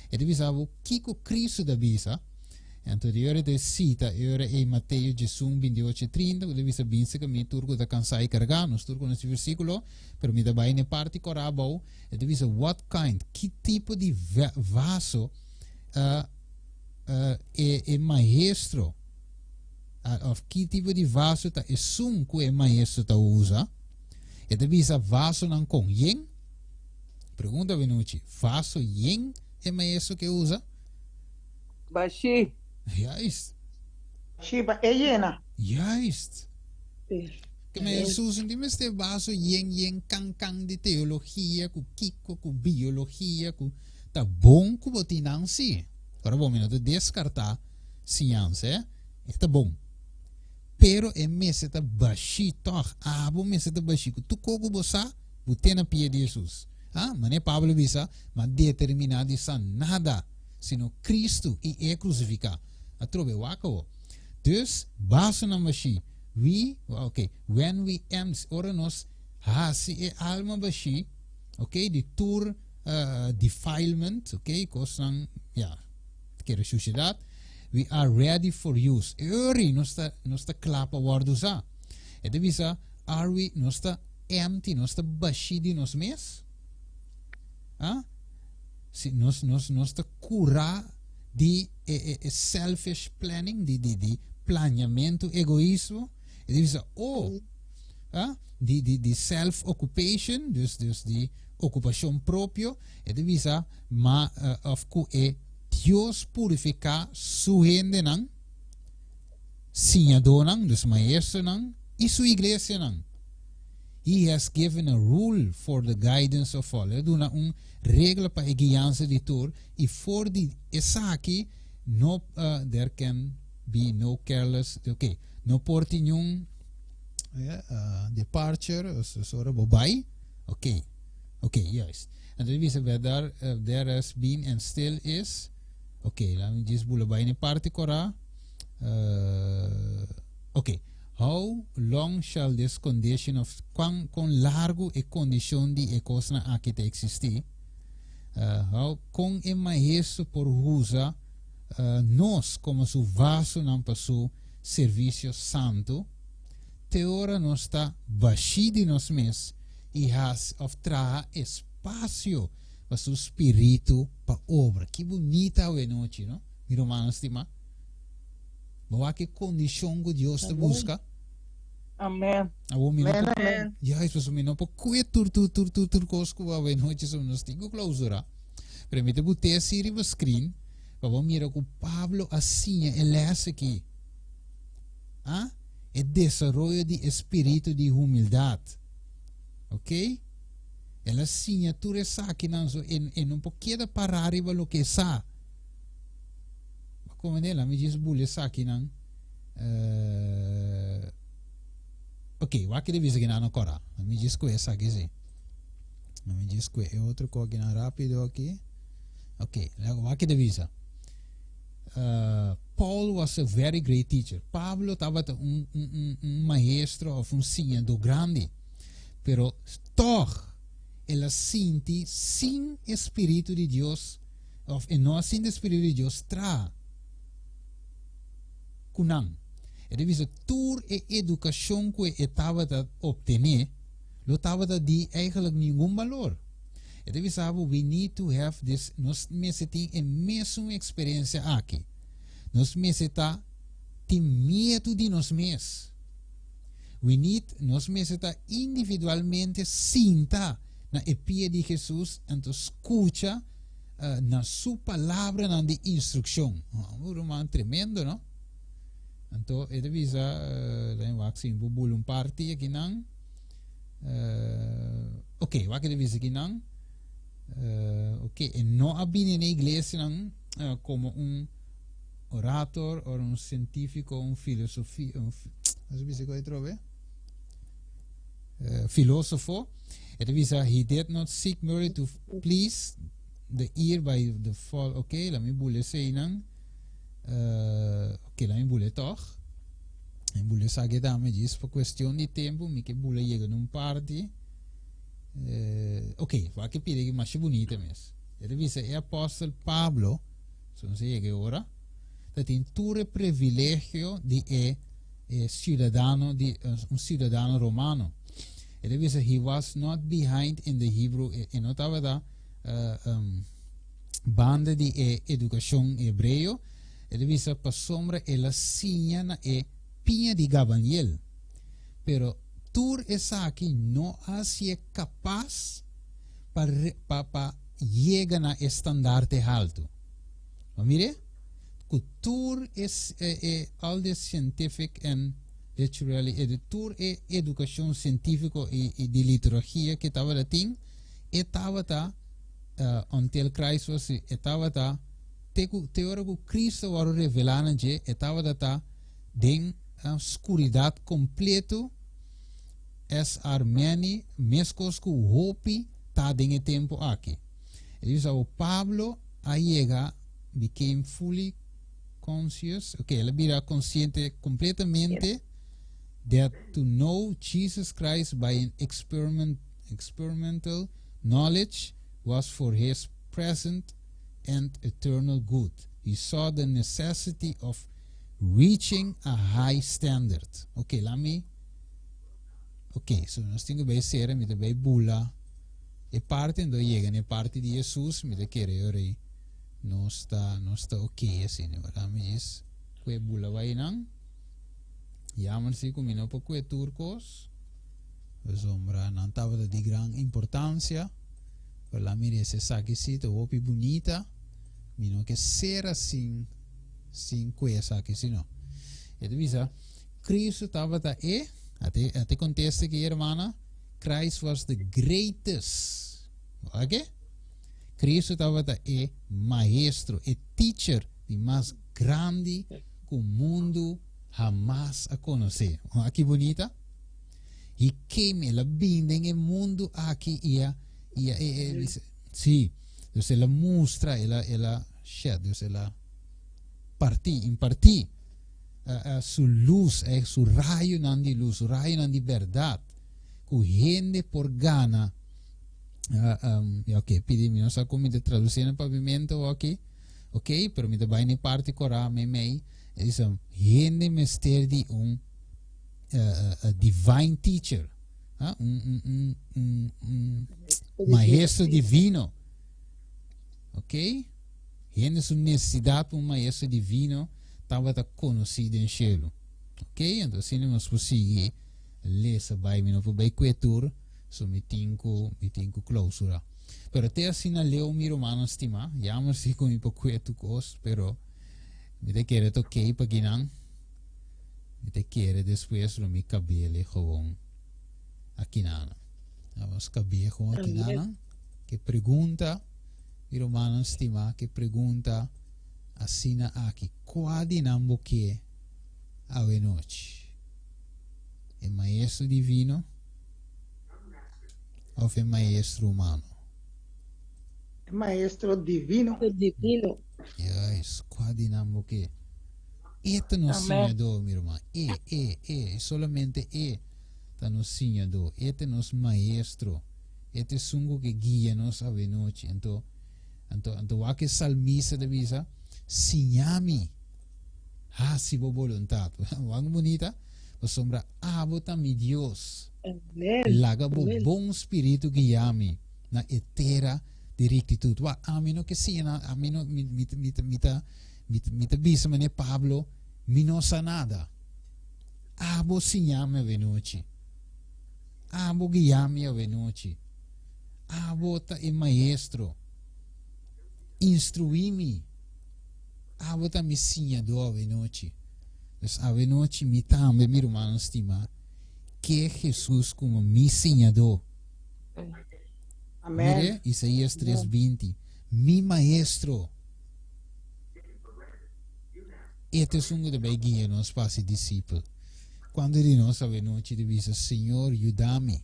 E ta bisa bo kiko Cristo ta bisa. Anto di ora ta cita e ora ei Mateo 11, 28, 30, ku ta bisa bin serka mi tur ku ta kansá i kargá, nos tur konosé versíkulo. Pero mi ta bai na e parti kòrá abou, e ta bisa what kind, ki tipo di vaso uh, uh, e, e maestro, uh, of ki tipo di vaso ta esun ku e maestro ta usa. E ta bisa vasonan kon yen. Pregunta Benucci, vaso yen e maestro ke usa? Bashi. Juist. Bashi pa e yena. Juist. Ke men Hesus no tin mester vaso yen yen kan kan di teologia ku kiko ku biologia ku ta bon ku bo tin nan si. Ora bo mi no ta deskartá siñansa eh, e ta bon. Pero e mester ta bashí tòg, abo mester ta bashí ku tur kos ku bo sa bo ten na pia di Hesus. Ah, manera Pablo a bisa, m'a determiná di sa nada sino Kristu i e krusifiká. Atrobe wak awo. Dus, vasonan bashí. We, ok, when we empty, ora nos hasi e alma bashí, ok, di tur uh, defilement, ok, kosnan, ja, kere suciedad, we are ready for use. E ori nos ta, nos ta kla pa wòrdu usá. E ta bisa, are we, nos ta empty, nos ta bashí di nos mes? Ah? Si nos, nos, nos ta kurá di e, e, e selfish planning, di, di, di planeamentu egoísmo. E ta bisa, oh, ah, di, di, di self-occupation, dus, dus di okupashon propio. E ta bisa, ma, uh, of ku e Dios purifiká su hendenan, siñadónan, dus maestronan, i su iglesianan. He has given a rule for the guidance of all. El a duna un regla pa e guiansa di tur i for di esaki no uh, there can be no careless, ok, no por tin niun uh, departure, so ora bo bai, ok, ok, juist. Anto di bisa there, uh, there has been and still is, ok, laat me just bula bai na parti kora, uh, ok. How long shall this condition of Kwan kon largu e kondishon di e kosnan aki ta eksistí? Uh, how kon e maestro por usa uh, nos komo su vasonan pa su servisio santu? Te ora nos ta bashí di nos mes i hasi òf traha espasio pa su spiritu pa obra. Ki bunita awe nochi, no? Mi rumannan stimá. Bo wak e kondishon ku Dios ta buska? Amen. Awor mi no por, Amen. Juist, pasobra mi no por kue tur tur tur tur tur kos ku awe nochi so nos tin ku klausura. Pero mi ta but'é así riba screen pa bo mira ku Pablo a siña e lès aki. Ah? E desaroyo di e spiritu di humildat. Ok? El a siña tur esakinan so e, e no por keda pará riba loke e sa. Como ne, laat me just bula esakinan. Uh, ok, wak de bisa kinan no kora. Laat me just kue esaki si. Laat me just kue e otro ko kinan rápido aki. Ok, wak de bisa. Paul was a very great teacher. Pablo tabata un, un, un, un maestro of un siñadó grandi. Pero toch, el a sinti sin e spiritu di Dios Of e no a sinti e Spiritu di Dios traha ku nan. E ta bisa tur e edukashon ku e tabata optené lo tabata di eigenlijk ningun balor. E ta bisa bo we need to have this, nos mester tin e mesun eksperensia aki. Nos mester ta tin miedu di nos mes. We need, nos mester ta individualmente sinta na e pia di Hesus anto skucha na su palabranan di instrukshon. Un ruman tremendo, no? Anto e ta bisa, uh, wak si bo bula un parti aki nan. Uh, ok, wak e ta bisa aki nan. Uh, ok, e no a bini na iglesia nan uh, como un orator or un científico, un filosofia, un, bisa ko e trobe? Filósofo. E ta bisa, he did not seek merely to please the ear by the fall. Ok, laat mi bule eseinan. Ok, laat mi bule toch. Mi bule esaki tambe djis pa cuestion di tempo. Mi ke bule yega na un parti. Ok, wak e pida aki masha bunita mes. E ta bisa e apostel Pablo, so nos a yega e ora, ta tin tur e privilegio di e e ciudadano di un ciudadano romano. E ta bisa he was not behind in the Hebrew, e, e no tabata uh, um, banda di e educacion hebreo. E ta bisa pasobra el a siña na e piña di Gabaniel. Pero tur esaki no a hacié capaz pa, pa, pa yega na e standarte halto. Ma mire? Ku tur e e all the scientific and literally e de tur e edukashon sientífiko i i di literagia ke tabata tin, e tabata until Christ was e tabata te ku te ora ku Cristo a wòrdu revelá na dje, e tabata ta den skuridat kompleto as are many, meskos ku hopi ta den e tempu aki. E bisa bo Pablo a yega became fully conscious, ok, el a bira consciente completamente that to know Jesus Christ by an experiment, experimental knowledge was for his present and eternal good. He saw the necessity of reaching a high standard. Ok, laat me. Ok, so nos tin ku bai sera, mi ta bai bula e parti, anto yega na e parti di Jesus, mi ta kere yo rei. Nos ta, nos ta ok asina, wera mi djis kue bula bai nan. Jammer si ku mi no por kue tur kos, pasobra nan tabata di gran importansia. Pero la mi resa esaki si ta hopi bunita, mi no ke sera sin, sin kue esaki si no. E ta bisa, Cristo tabata e, ate, ate kontesta aki hermana, Christ was the greatest. Oke? Cristo tabata e maestro, e teacher di mas grandi ku mundu hamas a konosé. Wak ki bunita! He came, el a bin den e mundu aki i a, i a, e, e, sí, dus el a mustra, el a, el a, shit, dus el a partí, impartí uh, uh, su luz, eh, su rayonan di luz, su rayonan di berdad, ku hende por gana. Uh, um, ja, ok, pidi mi no sa kon mi ta traduci na papiamento aki. Ok, pero mi ta bai na parti kora mei mei. E bisa, hende mester di un uh, uh, divine teacher. Uh, un, un, un, un, un maestro divino. Ok? Hende su necesidad pa un maestro divino tabata conocí den cielo. Ok? Entonces, asina nos por sigui lesa bai. Mi no por bai kue tur. So mi tin ku mi tin ku klousura. Pero te asina leu mi rumannan stimá. Jammer si ku mi por kue tur kos, pero mi ta kere ta okey pa kinan. Mi ta kere despues lo mi kabele gewoon akinanan. Nos kab'é gewoon akinanan. Ke pregunta, mi rumannan stimá, ke pregunta asina aki, Kua di nan bo ke awenochi? E maestro divino? Of e maestro humano? E maestro divino. Divino. Juist, kua di nan bo ke? E ta nos siñadó, mi ruman. E, e, e, solamente e ta nos siñadó. E ta nos maestro. E ta esun ku ke guia nos awenochi. Anto, anto, anto wak e salmista ta bisa, Siña mi hasi bo boluntat. Wak bunita? Pasobra abo ta mi Dios. Laga bo bon spiritu guia mi na e tera di rectitud. Wak, ami no ke siña nada, ami no, mi, mi, mi, mi ta, mi, mi ta bisa manera Pablo, mi no sa nada. Abo siña mi awenochi. Abo guia mi awenochi. Abo ta e maestro. Instruí mi. Abo ta mi siñadó awenochi. Dus awenochi mi tambe, mi rumannan stimá, ke Hesus komo mi siñadó. Amen. Mire Isaías 3:20, Mi maestro. E ta esun ku ta bai guia nos pa hasi disipel. Kuantu di nos awe nochi ta bisa, Señor, yuda mi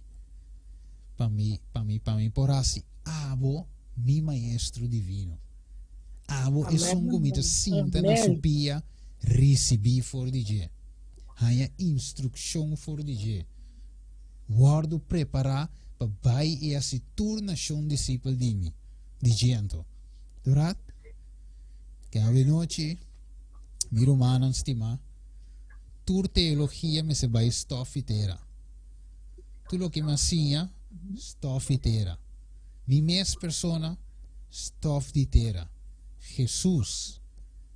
pa mi, pa mi, pa mi por hasi abo mi Maestro Divino. Abo esun ku mi ta sinta na su pia risibí for di dje, haña instrukshon for di dje, wòrdu prepará pa bai i hasi tur nashon disipel di mi, di dje anto. Durat? Ke awe nochi, mi rumannan stimá, tur teologia mester bai stòf i tera. Tur loke mi a siña, stòf i tera. Mi mes persona, stòf di tera. Hesus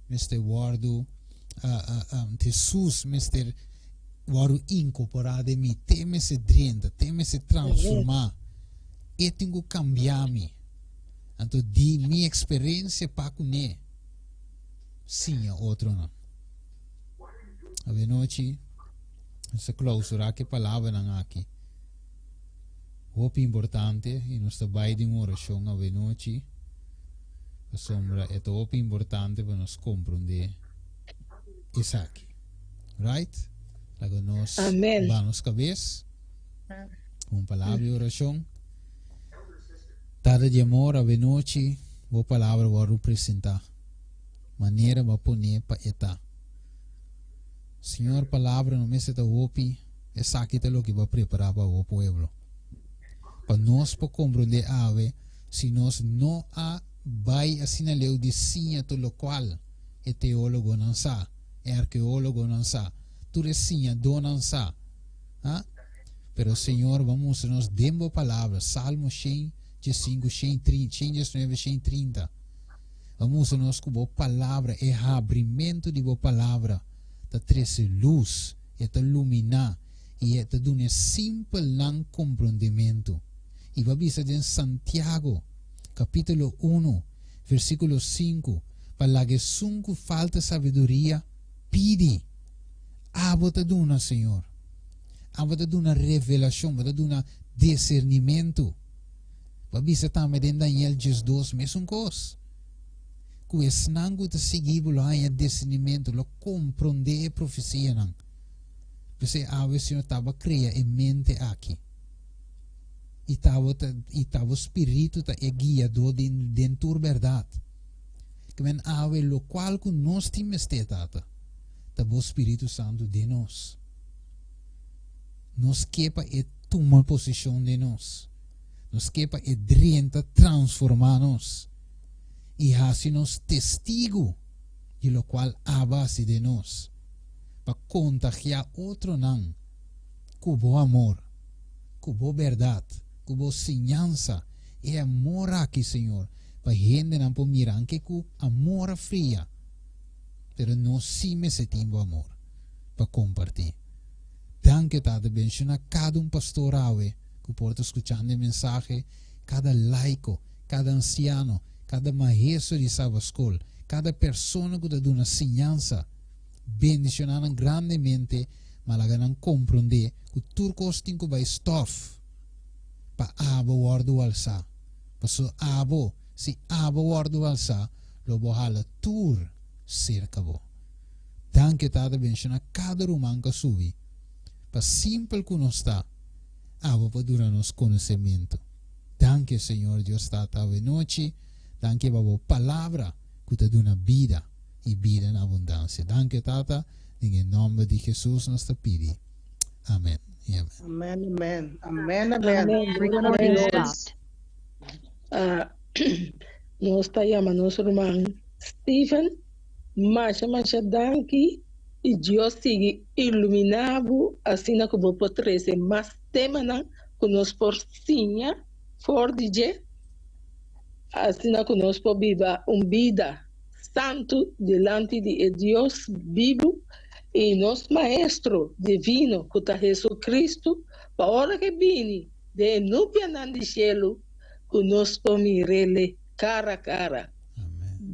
mester wòrdu, Hesus mester wòrdu inkorporá den mi. Te mester drenta, te mester transformá. E tin ku kambia mi. Anto di mi eksperensia pa kuné, siña otronan. Avenochi nos ta klausurá ku e palabranan aki. Hopi importante i nos ta bai den un orashon avenochi pasobra e ta hopi importante pa nos komprondé esaki. Right? Laga nos Amen. ba nos kabes ku un palabra di orashon. Tata di amor, avenochi bo palabra wòrdu presentá manera bo a pon'é pa e ta. Señor, palabra no mester ta hopi, esaki ta loke bo a prepará pa bo pueblo. Pa nos por komprondé awe, si nos no a bai asina leu di siña tur lokual e teólogonan sa, e arkeólogonan sa, tur e siñadónan sa, ha? Pero Señor, bo a mustra nos den bo palabra, Salmo 105, 119, 130. Bo mustra nos ku bo palabra, e habrimentu di bo palabra, ta trese lus, e ta luminá i e ta duna e simpelnan komprondementu. I bo a bisa den Santiago, kapítulo unu, versíkulo sinku, pa laga esun ku falta sabiduria pidi. Abo ta duna, Señor. Abo ta duna revelashon, bo ta duna disernimentu. Bo a bisa tambe den Daniel 12 mesun kos, ku esnan ku ta sigui bo lo haña discernimentu, lo komprondé e profesianan. P'esei awe Señor taba krea e mente aki. I tabo ta, i tabo spiritu ta e guiadó den, den tur bèrdat. Ke men awe lokual ku nos tin mester, Tata, ta bo Spiritu Santu den nos. Nos ke pa e tuma posishon den nos. Nos ke pa e drenta transformá nos i hasi nos testigu di lokual aba hasi den nos, pa kontagiá otronan ku bo amor, ku bo bèrdat, ku bo siñansa. E amor aki, Señor, pa hendenan por mira anke ku amor a fria, pero nos sí mester tin bo amor pa kompartí. Danki, Tata, benshoná kada un pastor awe ku por ta skuchando e mensahe, kada laiko, kada ansiano, kada maestro di Sabaskol, kada persona ku ta duna siñansa. Bendishoná nan grandemente, ma laga nan komprondé ku tur kos tin ku bai stòf pa abo wòrdu alsá. Pasobra abo, si abo wòrdu alsá, lo bo hala tur serka bo. Danki Tata benshoná kada ruman ku a subi. Pa simpel ku nos ta, abo por duna nos konosementu. Danki Señor Dios Tata awe nochi, danki pa bo palabra ku ta duna bida i bida na abundansia. Danki Tata, den e nomber di Jesus nos ta pidi. Amen i amen. Amen, amen. Amen, amen. Amen. Gloria na Recording Dios. stopped. Ah, nos ta yama nos ruman Steven. Masha masha danki i Dios sigui ilumina bo asina ku bo por trese mas temanan ku nos por siña for di dje asina ku nos por biba un bida santu dilanti di e Dios bibu i nos Maestro divino ku ta Hesu-Kristu pa ora ke bini den e nubianan di shelu ku nos por mir'Ele kara kara.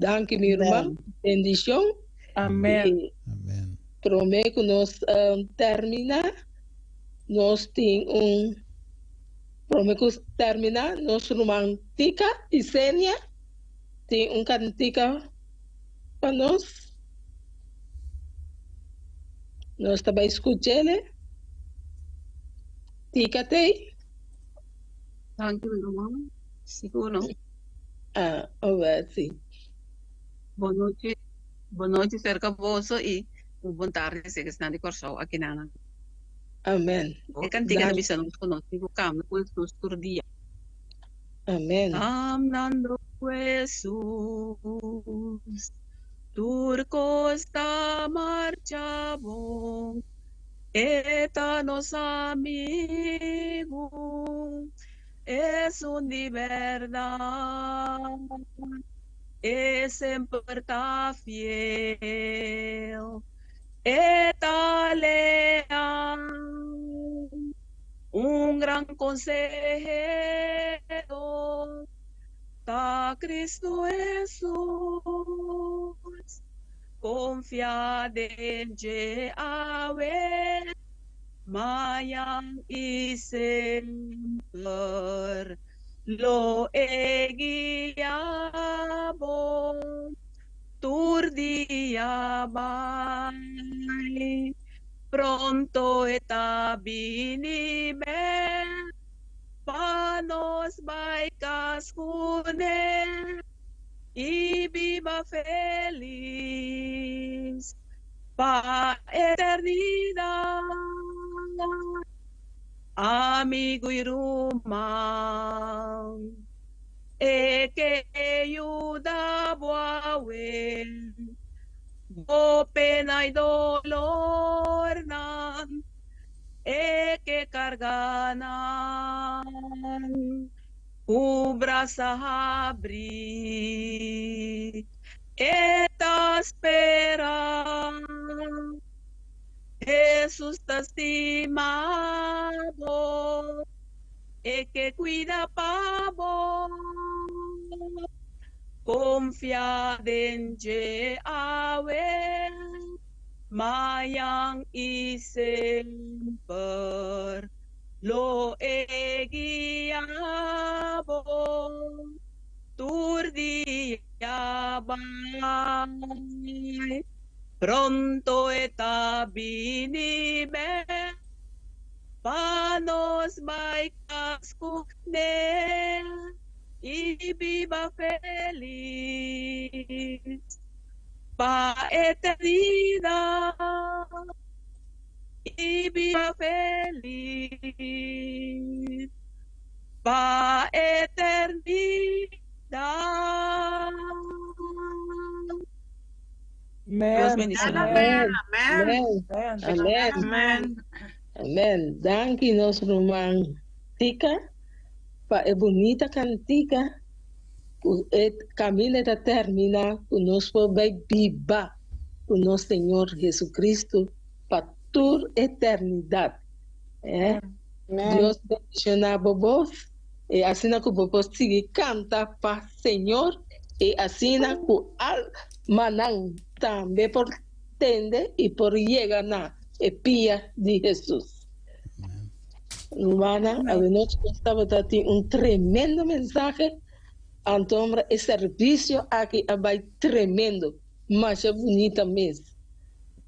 Danki mi ruman, bendicion. Amen. Amen. Prome ku nos um, termina, nos tin un prome ku termina, nos ruman Tika Isenia tin un kantika pa nos. Nos ta bai skuch'ele. Tika t'ei? Danki mi ruman. Sigur no. Ah, owel si. Bon nochi, bon nochi serka boso i un bon tardi serka esnan di Kòrsou aki nan. Amen. E kantika ta bisa nos ku nos tin ku kamna ku Hesus tur dia. Amen. Kamnando ku Hesus tur kos ta marcha bon. E ta nos amigu, esun di bèrdat, e semper ta fiel, e ta leal, un gran konsehero ta Kristu Hesus. Konfia den dje awe, mañan i semper. Lo e guia bo tur dia bai. Pronto e ta bini bek pa nos bai kas kuné. I biba felis pa eternidat. Amigu i ruman, e ke yuda bo awe, bo pena i dolornan, e ke karga nan. Ku brasa habrí e ta spera. Hesus ta stima bo, e ke kuida pa bo. Konfia den dje awe, mañan i semper. Lo e guia bo tur dia bai. Pronto e ta bini bek pa nos bai kas ku ne i biba felis pa eternidat. I biba felis pa eternidat. Dios bendiciona. Amen. Amen. Amen. Amen. Amen. Danki nos ruman Tika pa e bunita kantika ku e kaminda ta termina ku nos por bai biba ku nos Señor Jesucristo pa tur eternidat. Eh? Dios bendiciona bo bos y asina cu bo por sigui canta pa Señor y asina cu almanan tambe por tende y por yega na e pia di Jesus. Rumannan, awenochi nos tabata tin un tremendo mensahe, antombra e servicio aki a bay tremendo, masha bunita mes.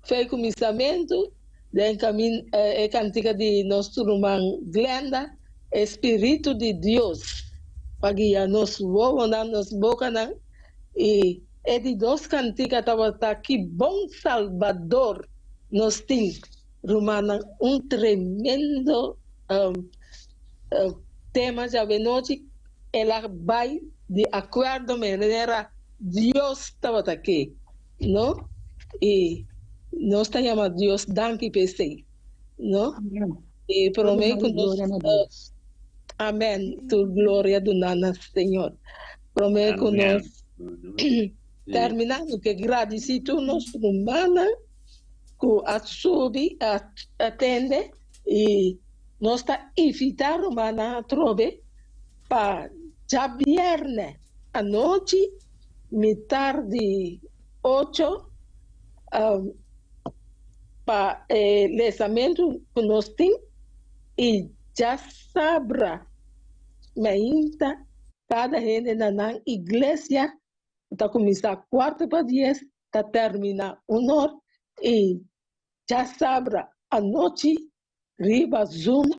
Fe kuminsamentu den kamin e kantika di nos ruman Glenda, E Spiritu di Dios pa guia nos wowonan, nos bokanan, i e di dos kantika tabata Ki bon Salbador nos tin. Rumannan, un tremendo tema djawe-nochi, el a bai di akuerdo manera Dios tabata ke. No? I nos ta yama Dios danki pa esei. No? I promé ku nos Amen. Tur gloria duna na Señor. Promé ku nos terminá, mi ke gradisí tur nos rumannan ku a subi, a atende i nos ta invitá rumannan atrobe pa djabièrnè anochi Mitar di ocho pa e lesamentu ku nos tin i djasabra mainta kada hende na nan iglesia ta kuminsá kuarto pa dies ta terminá un or i djasabra anochi riba zoom.